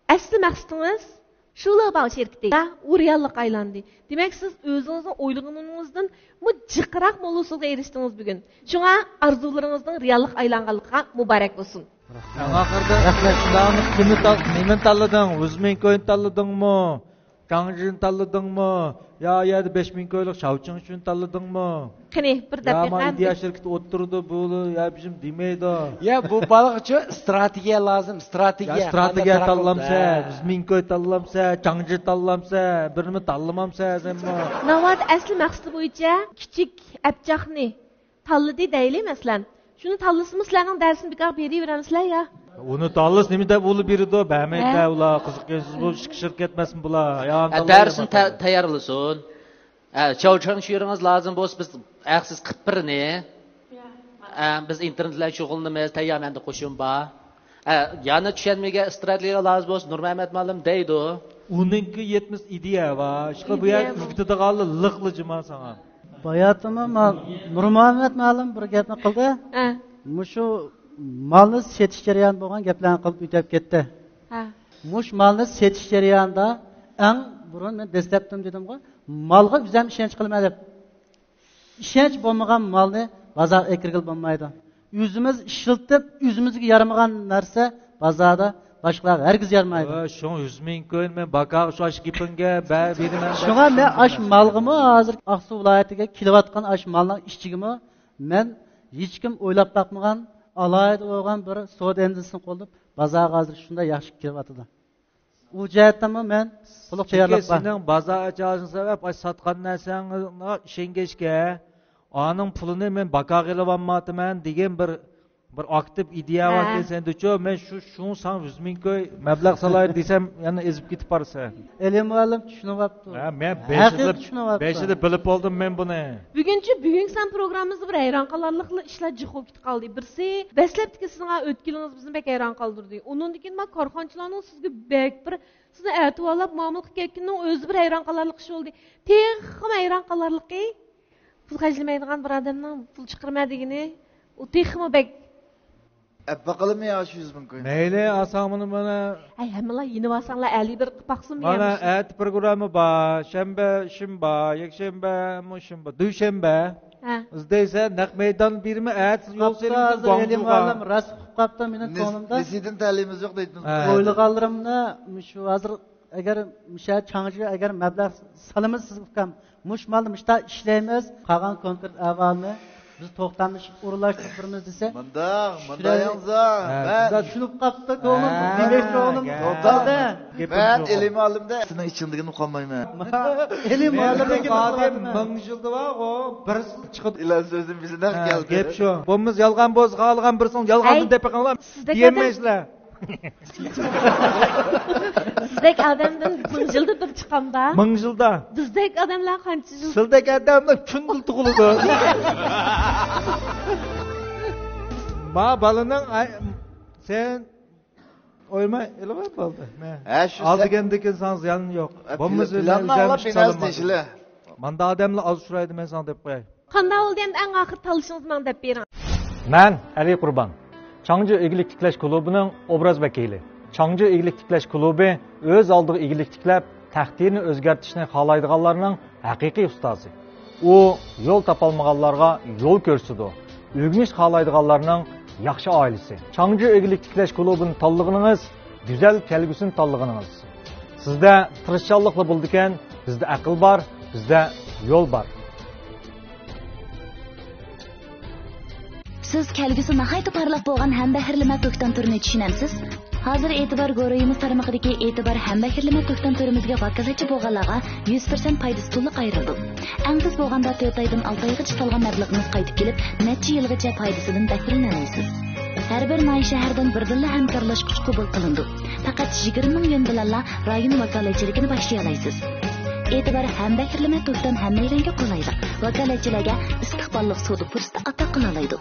ئەسلى مەقسىتىڭىز شۇلا باغ شىركىتى. ئۇ رېئاللىققا ئايلاندى. دېمەك، سىز ئۆزىڭىزنىڭ ئويلىغىنىڭىزدىن مۇ جىقراق مول ھوسۇلغا ئېرىشتىڭىز بۈگۈن. شۇڭا ئارزۇلىرىڭىزنىڭ رېئاللىققا ئايلانغانلىقىغا مۇبارەك بولسۇن. ئەڭ ئاخىرىدا رەھمەت. شۇنداقمۇ كىمنى تال-، نېمىنى تاللىدىڭ؟ يۈز مىڭ كوينى تاللىدىڭمۇ؟ چاڭجىنى تاللىدىڭمۇ؟ يا، يا بەش مىڭ كويلۇق شاۋچىڭشۈنى تاللىدىڭمۇ؟ قېنى، بىر يا دەقىقە. مانا ئىدىيە شىركىتى ئولتۇرىدۇ، بۇ يا بىزنى دېمەيدۇ. يا، بۇ بالىغىچۇ ستراتېگىيە لازىم، ستراتېگىيە. يا ستراتېگىيە تاللامسە، يۈز مىڭ كوي تاللامسە، چاڭجى تاللامسە، بىرنېمە تاللىمامسە سەنمۇ؟ ناۋادا ئەسلى مەقسىتى بويىچە كىچىك ئەبجەخنى تاللىدى دەيلى، مەسىلەن. شۇنى تاللىسىمۇ سىلەرنىڭ دەرسىنى بىكار بېرىۋېرەمسىلەر يا؟ ئۇنى تاللىسا نېمە دەپ ئۇلار بېرىدۇ؟ بەرمەيدۇ ئۇلار، قىزىققانسىز بۇ ئىككى شىركەت ئەمەسمۇ بۇلار؟ يا، ھە، دەرسنى تە-، تەييارلىسۇن. ھە، چاۋچاڭ شۈيرىڭىز لازىم بولسا، بىز ھەقسىز قىلىپ بېرىنى. ھە، بىز ئىنتېرنېت بىلەن شۇغۇللىنىمىز، تەييار مەندە قوشۇن بار. ھە، يەنە چۈشەنمىگەن ئىستراتېگىيە لازىم بولسا، نۇرمەمەت مۇئەللىم دەيدۇ. ئۇنىڭكى يەتمىش ئىدىيە بار. ئىشقىلىپ بۇ يەر ئىدىيە بار. ئۆگىتىدىغانلار لىقلا جىما ساڭا. باياتىنمۇ ما-، نۇرمۇئەمەت مۇئەللىم بىر گەپنى قىلدى. ھە. مۇشۇ مالنى سېتىش جەريانى بولغان گەپلەرنى قىلىپ ئۆتۈپ كەتتى. ھە. مۇشۇ مالنى سېتىش جەريانىدا ئەڭ بۇرۇن مەن دەسلەپتىن دېدىمغۇ، مالغا ئۆزۈم ئىشەنچ قىلىمەن دەپ. ئىشەنچ بولمىغان مالنى بازارغا ئەكىرگىلى بولمايدۇ. ئۆزىمىز ئىشلىتىپ، ئۆزىمىزگە يارىمىغان نەرسە بازاردا باشقىلارغا ھەرگىز يارىمايدۇ. ئۇ، شۇڭا يۈز مىڭ كوينى مەن باكاغا شۇ ئاشۇ گېپىڭگە بە-، بېرىمەن دەپ. شۇڭا مەن ئاشۇ مالغىمۇ، ھازىر ئاقسۇ ۋىلايىتىگە كېلىۋاتقان ئاشۇ مالنىڭ ئىچىگىمۇ مەن ھېچكىم ئويلاپ باقمىغان، ئالاھىدە بولغان بىر سودا ئەندىزىسىنى قوللىنىپ، بازارغا ھازىر شۇنداق ياخشى كېلىۋاتىدۇ. ئۇ جەھەتتىنمۇ مەن تولۇق چۈنكى تەييارلىق بار. سېنىڭ بازار ئاچالىشىڭ سەۋەب، ئاشۇ ساتقان نەرسەڭگە ئىشەنگەچكە، ئانىڭ پۇلىنى مەن باكاغا ئېلىۋالمايتىمەن دېگەن بىر، بىر ئاكتىپ ئىدىيە ھە. باركەن سەندىچۇ، مەن شۇ، شۇ ساڭا يۈز مىڭ كوي مەبلەغ سالاي دېسەم، يەنە ئېزىپ كېتىپ بارىسەن. ئېلى مۇئەللىم چۈشىنىۋاپتۇ. ھە، مەن ھەقىقەتەن بېشىدا، چۈشىنىۋاپتۇ. بېشىدا بىلىپ بولدۇم مەن بۇنى. بۈگۈنچە، بۈگۈنكى سان پروگراممىمىزدا بىر ھەيران قالارلىقلا ئىشلار جىق بولۇپ كېتىپ قالدى. بىرسى، دەسلەپتىكى سىزنىڭ ئۆتكىلىڭىز بىزنى بەك ھەيران قالدۇردى. ئۇنىڭدىن كېيىن مانا كارخانىچىلارنىڭ سىزگە بەك بىر، سىزنى ئەتىۋارلاپ مۇئامىلە قىلىپ كەتكىنىنىڭ ئۆزى بىر ھەيران قالارلىق ئىش بولدى. تېخىمۇ ھەيران قالارلىقى، پۇل خەجلىمەيدىغان بىر ئادەمنىڭ پۇل چىقىرىمەن دېگىنى، ئۇ تېخىمۇ بەك. ئەپ باقالىمۇ يا شۇ يۈز مىڭ كوينى؟ مەيلى، ئالساڭ مانا، مانا. ھەي، ھەممىلا يېنىۋالساڭلار، ئەلى بىر قىلىپ باقسۇن مانا. ئەتە پروگرامما بار، شەنبە ئىشىم بار، يەكشەنبەمۇ ئىشىم بار، دۈشەنبە. ھە. ئىزدەيسەن، نەق مەيدان بىرمۇ ئەتىسى يول قاپتا، سېلىنىدۇ ھازىر ئېلى گۇاڭجۇغا. مۇئەللىم راست ئۇقۇپ قاپتۇ، مېنىڭ نېس-، كۆڭلۈمدە. نېسىدىن تەلىيىمىز يوق دەيدۇ. ھە. ئويلىغانلىرىمنى شۇ ھازىر ئەگەر مۇشۇ چاڭجىغا ئەگەر مەبلەغ سالىمىز سىز ئۇكام، مۇشۇ مالدا مۇشتا ئىشلەيمىز، قالغان كونكرېت ئەھۋالنى بىز توختاملىشىپ ئورۇنلاشتۇرۇپ بېرىمىز دېسە، مۇنداق، مۇنداق چۈشىنەلمەي-، ياڭزا، ھە، مەن مۇنداق چۈشىنىپ قاپتۇ، كۆڭلۈم ھە، دېمەك كۆڭلۈم ھە. توختالدى. گېپىم مەن شۇ. ئېلىم ئالىمدا سېنىڭ ئىچىڭدىكىنى ئۇقالمايمەن. ئېلىم مەن ئالىمدىكىنى خادىم ئۇقالمايمەن. مىڭ يىلدا بارغۇ، بىرسى چىقىدۇ. ئىلان سۆزدىن بىزنى ھە، كەلدى. گەپ شۇ. بولمىسا يالغان بولسا، خالىغان بىرسىڭ يالغاندىن ئەي، دەپ بېقىڭلار. سىزدەك ئادەم دېيەلمەيسىلەر. سىزدەك ئادەمدىن مىڭ يىلدا بىر چىقامدا. مىڭ يىلدا. بىزدەك ئادەملەر قانچە يىل؟ سىلدەك ئادەملەر كۈندە تۇغۇلىدۇ. ما بالىنىڭ ئاي-، سەن قويماي، ئېلىۋەر، بولدى. مە-، ھە، شۇ ئال سەت-، دېگەندىكىن ساڭا زىيان يوق. ھە، بولمىسا، پىل-، مەن پىلاننى ئۆزۈم ئاڭلاپ، ئىش مېنى قىلالمايمەن. دېيىشلە. ماندا ئادەملا ئاز ئۇچرايدۇ، مەن ساڭا دەپ قوياي. قانداق بولدى ئەمدى، ئەڭ ئاخىر تاللىشىڭىزنى ماڭا دەپ بېرىڭ. مەن ئەلى قۇربان. چاڭجى ئىگىلىك تىكلەش كۇلۇبىنىڭ ئوبراز ۋەكىلى. چاڭجى ئىگىلىك تىكلەش كۇلۇبى ئۆز ئالدىغا ئىگىلىك تىكلەپ، تەقدىرنى ئۆزگەرتىشنى خالايدىغانلارنىڭ ھەقىقىي ئۇستازى. ئۇ يول تاپالمىغانلارغا يول كۆرسىتىدۇ. ئۆگىنىش خالايدىغانلارنىڭ ياخشى ئائىلىسى. چاڭجى ئىگىلىك تىكلەش كۇلۇبىنى تاللىغىنىڭىز، گۈزەل كەلگۈسىنى تاللىغىنىڭىز. سىزدە تىرىشچانلىقلا بولىدىكەن، بىزدە ئەقىل بار، بىزدە يول بار. سىز كەلگۈسى ناھايىتى پارلاق بولغان ھەمبەھىرلىمە توكتام تۈرىنى چۈشىنەمسىز؟ ھازىر ئېتىبار گۇرۇھىمىز تارمىقىدىكى ئېتىبار ھەمبەھىرلىمە توكتام تۈرىمىزگە ۋاكالەتچى بولغانلارغا يۈز پىرسەنت پايدىسى تولۇق ئايرىلىدۇ. ئەڭ تېز بولغاندا تۆت ئايدىن ئالتە ئايغىچە سالغان مەبلىغىڭىز قايتىپ كېلىپ، نەچچە يىلغىچە پايدىسىدىن بەھرىلىنەلەيسىز. ھەر بىر ناھىيە شەھەردىن بىردىنلا ھەمكارلاشقۇچ قوبۇل قىلىنىدۇ. پەقەت يىگىرمە مىڭ يۈەن بىلەنلا رايون ۋاكالەتچىلىكىنى باشلىيالايسىز. ئېتىبار ھەمبەھىرلىمە توكتام ھەممەيلەنگە قولايلىق، ۋاكالەتچىلەرگە ئىستىقباللىق سودا پۇرسىتى ئاتا قىلالايدۇ.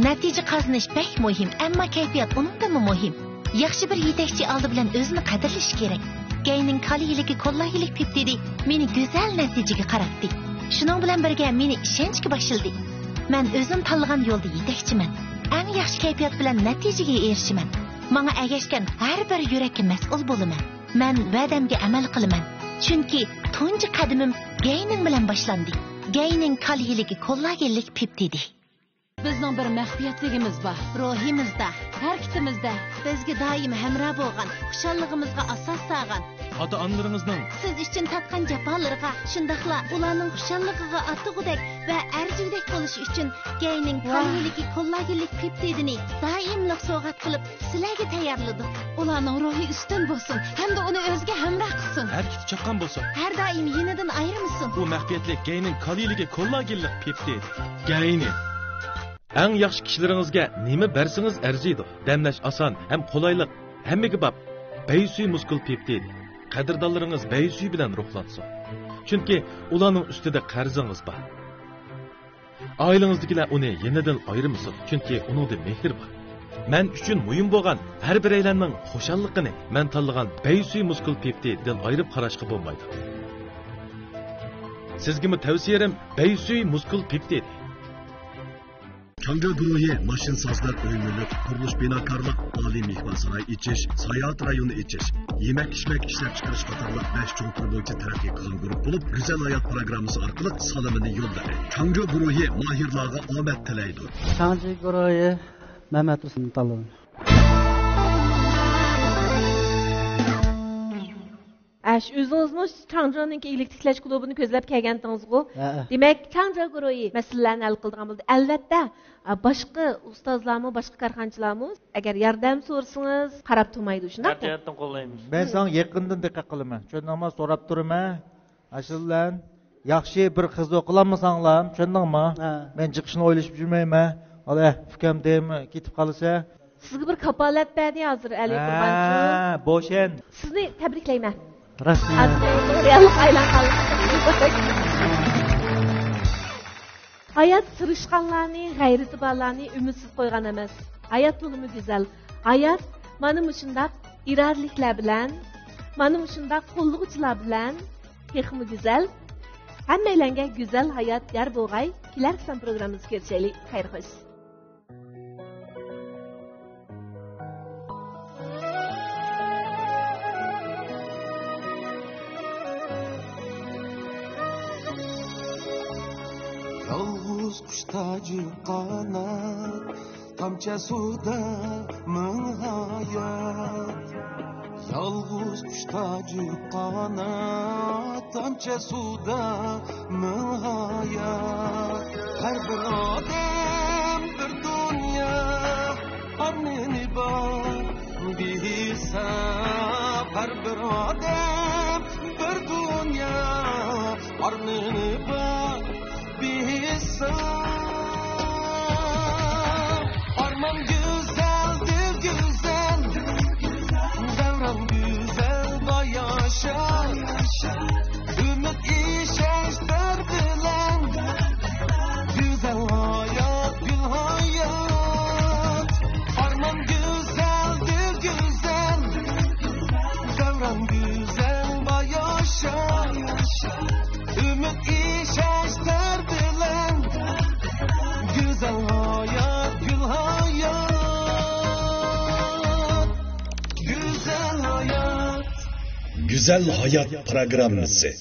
نەتىجە قازىنىش بەك مۇھىم، ئەمما كەيپىيات ئۇنىڭدىنمۇ مۇھىم. ياخشى بىر يېتەكچى ئالدى بىلەن ئۆزىنى قەدىرلىشى كېرەك. گەينىڭ كالا يىلىكى كوللا يىلىك پىپتىدى مېنى گۈزەل نەتىجىگە قاراتتى. شۇنىڭ بىلەن بىرگە مېنى ئىشەنچكە باشلىدى. مەن ئۆزۈم تاللىغان يولدا يېتەكچىمەن. ئەڭ ياخشى كەيپىيات بىلەن نەتىجىگە ئېرىشىمەن. ماڭا ئەگەشكەن ھەر بىر يۈرەككە مەسئۇل بولىمەن. مەن ۋەدەمگە ئەمەل قىلىمەن. چۈنكى تۇنجى قەدىمىم گەينىڭ بىلەن باشلاندى. گەينىڭ كالا يىلىكى كوللا يىلىك پىپتىدى. بىزنىڭ بىر مەخپىيەتلىكىمىز بار. روھىمىزدا، ھەرىكىتىمىزدە، بىزگە دائىم ھەمراھ بولغان، خۇشاللىقىمىزغا ئاساس سالغان، ئاتا-ئانىلىرىڭىزنىڭ سىز ئۈچۈن تارتقان جاپالىرىغا، شۇنداقلا ئۇلارنىڭ خۇشاللىقىغا ئاتىغۇدەك ۋە ئەرزىگۈدەك بولۇشى ئۈچۈن گەينىڭ ۋاھ. كالىيلىكى كوللاگېنلىك پېپتىدىنى دائىملىق سوۋغات قىلىپ، سىلەرگە تەييارلىدۇق. ئۇلارنىڭ روھى ئۈستۈن بولسۇن ھەمدە ئۇنى ئۆزىگە ھەمراھ قىلسۇن. ھەرىكىتى چاققان بولسۇن. ھەر دائىم يېنىدىن ئايرىمىسۇن. بۇ مەخپىيەتلىك گەينىڭ كالىيلىكى كوللاگېنلىق پېپتىد. گەينى. ئەڭ ياخشى كىشىلىرىڭىزگە نېمە بەرسىڭىز ئەرزىيدۇ. دەملەش ئاسان ھەم قولايلىق، ھەممىگە باب. بەيسۈي مۇسكۇل پېپتىد. قەدىردانلىرىڭىز بەيسۈي بىلەن روھلانسۇن. چۈنكى ئۇلارنىڭ ئۈستىدە قەرزىڭىز بار. ئائىلىڭىزدىكىلەر ئۇنى يېنىدىن ئايرىمىسۇن، چۈنكى ئۇنىڭدا مېھىر بار. مەن ئۈچۈن مۇھىم بولغان ھەر بىرەيلەننىڭ خۇشاللىقىنى مەن تاللىغان بەيسۈي مۇسكۇل پېپتىدىن ئايرىپ قاراشقا بولمايدۇ. سىزگىمۇ تەۋسىيەم بەيسۈي مۇسكۇل پېپتىدى. چاڭجا گۇرۇھى ماشىنىسازلار، ئۆي مۈلۈك، قۇرۇلۇش، بىناكارلىق، ئالىي مېھمانساراي ئېچىش، ساياھەت رايونى ئېچىش، يېمەك-ئىچمەك ئىشلەپچىقىرىش قاتارلىق بەش چوڭ تۈر بويىچە تەرەققىي قىلغان گۇرۇپپا بولۇپ، گۈزەل ھايات پىروگراممىسى ئارقىلىق سالىمىنى يوللىدى. چاڭجا گۇرۇھى ماھىرلارغا ئومەك تىلەيدۇ. چاڭجا گۇرۇھى مەمەت ھۈسەيننى تاللىدى. ئە، شۇ ئۆزىڭىزمۇ چاڭجيونىڭكى ئىگىلىك تىكلەش كۇلۇبىنى كۆزلەپ كەلگەنتىڭىزغۇ؟ ھەئە. دېمەك، چاڭجيو گۇرۇھى مەسىلىلەرنى ھەل قىلىدىغان بولدى. ئەلۋەتتە، ئە، باشقا ئۇستازلارمۇ، باشقا كارخانىچىلارمۇ ئەگەر ياردەم سورىسىڭىز، قاراپ تۇرمايدۇ، شۇنداقمۇ؟ ھەر جەھەتتىن قوللايمىز. مەن ساڭا يېقىندىن دىققەت قىلىمەن. چۈشەندىڭما؟ سوراپ تۇرىمەن. ئاشۇ بىلەن ياخشى بىر قىز ئوقۇلاممۇ ساڭلام، چۈشەندىڭما؟ ھە. مەن جىقىشنى ئويلىشىپ يۈرمەيمەن. ھالە، ئۇكام دەيمۇ كېتىپ قالسا. سىزگە بىر كاپالەت بەردى ھازىر ئەلى قۇربانچۇ. ھە، بوشەن. سىزنى تەبرىكلەيمەن. رەھمەت. ھازىر رېئاللىققا ئايلانغانلىقىڭىز. ھايات سىرىشقانلارنى، غەيرىتى بارلارنى ئۈمىدسىز قويغان ئەمەس. ھايات تولىمۇ گۈزەل. ھايات مانا مۇشۇنداق ئىرادىلىكلەر بىلەن، مانا مۇشۇنداق قوللىغۇچىلار بىلەن تېخىمۇ گۈزەل. ھەممەيلەنگە گۈزەل ھايات يار بولغاي. كېلەر قېتىم پروگراممىمىزدا كۆرۈشەيلى. خەير خوش. يالغۇز قۇش تاجى قانات، تامچە سۇدا مىڭ ھايات. يالغۇز قۇش تاجى قانات، تامچە سۇدا مىڭ ھايات. ھەر بىر ئادەم بىر دۇنيا، ئارمىنى بار بىھېساب. ھەر بىر ئادەم بىر دۇنيا، ئارمىنى بار بىھېساب. ئارمان گۈزەل، دىل گۈزەل، دەۋران گۈزەل، باياشات. ئۈمىد، ئىشەنچ، دەرد بىلەن گۈزەل ھايات، گۈل ھايات. ئارمان گۈزەل، دىل گۈزەل، گۈزەل ھايات پروگراممىسى.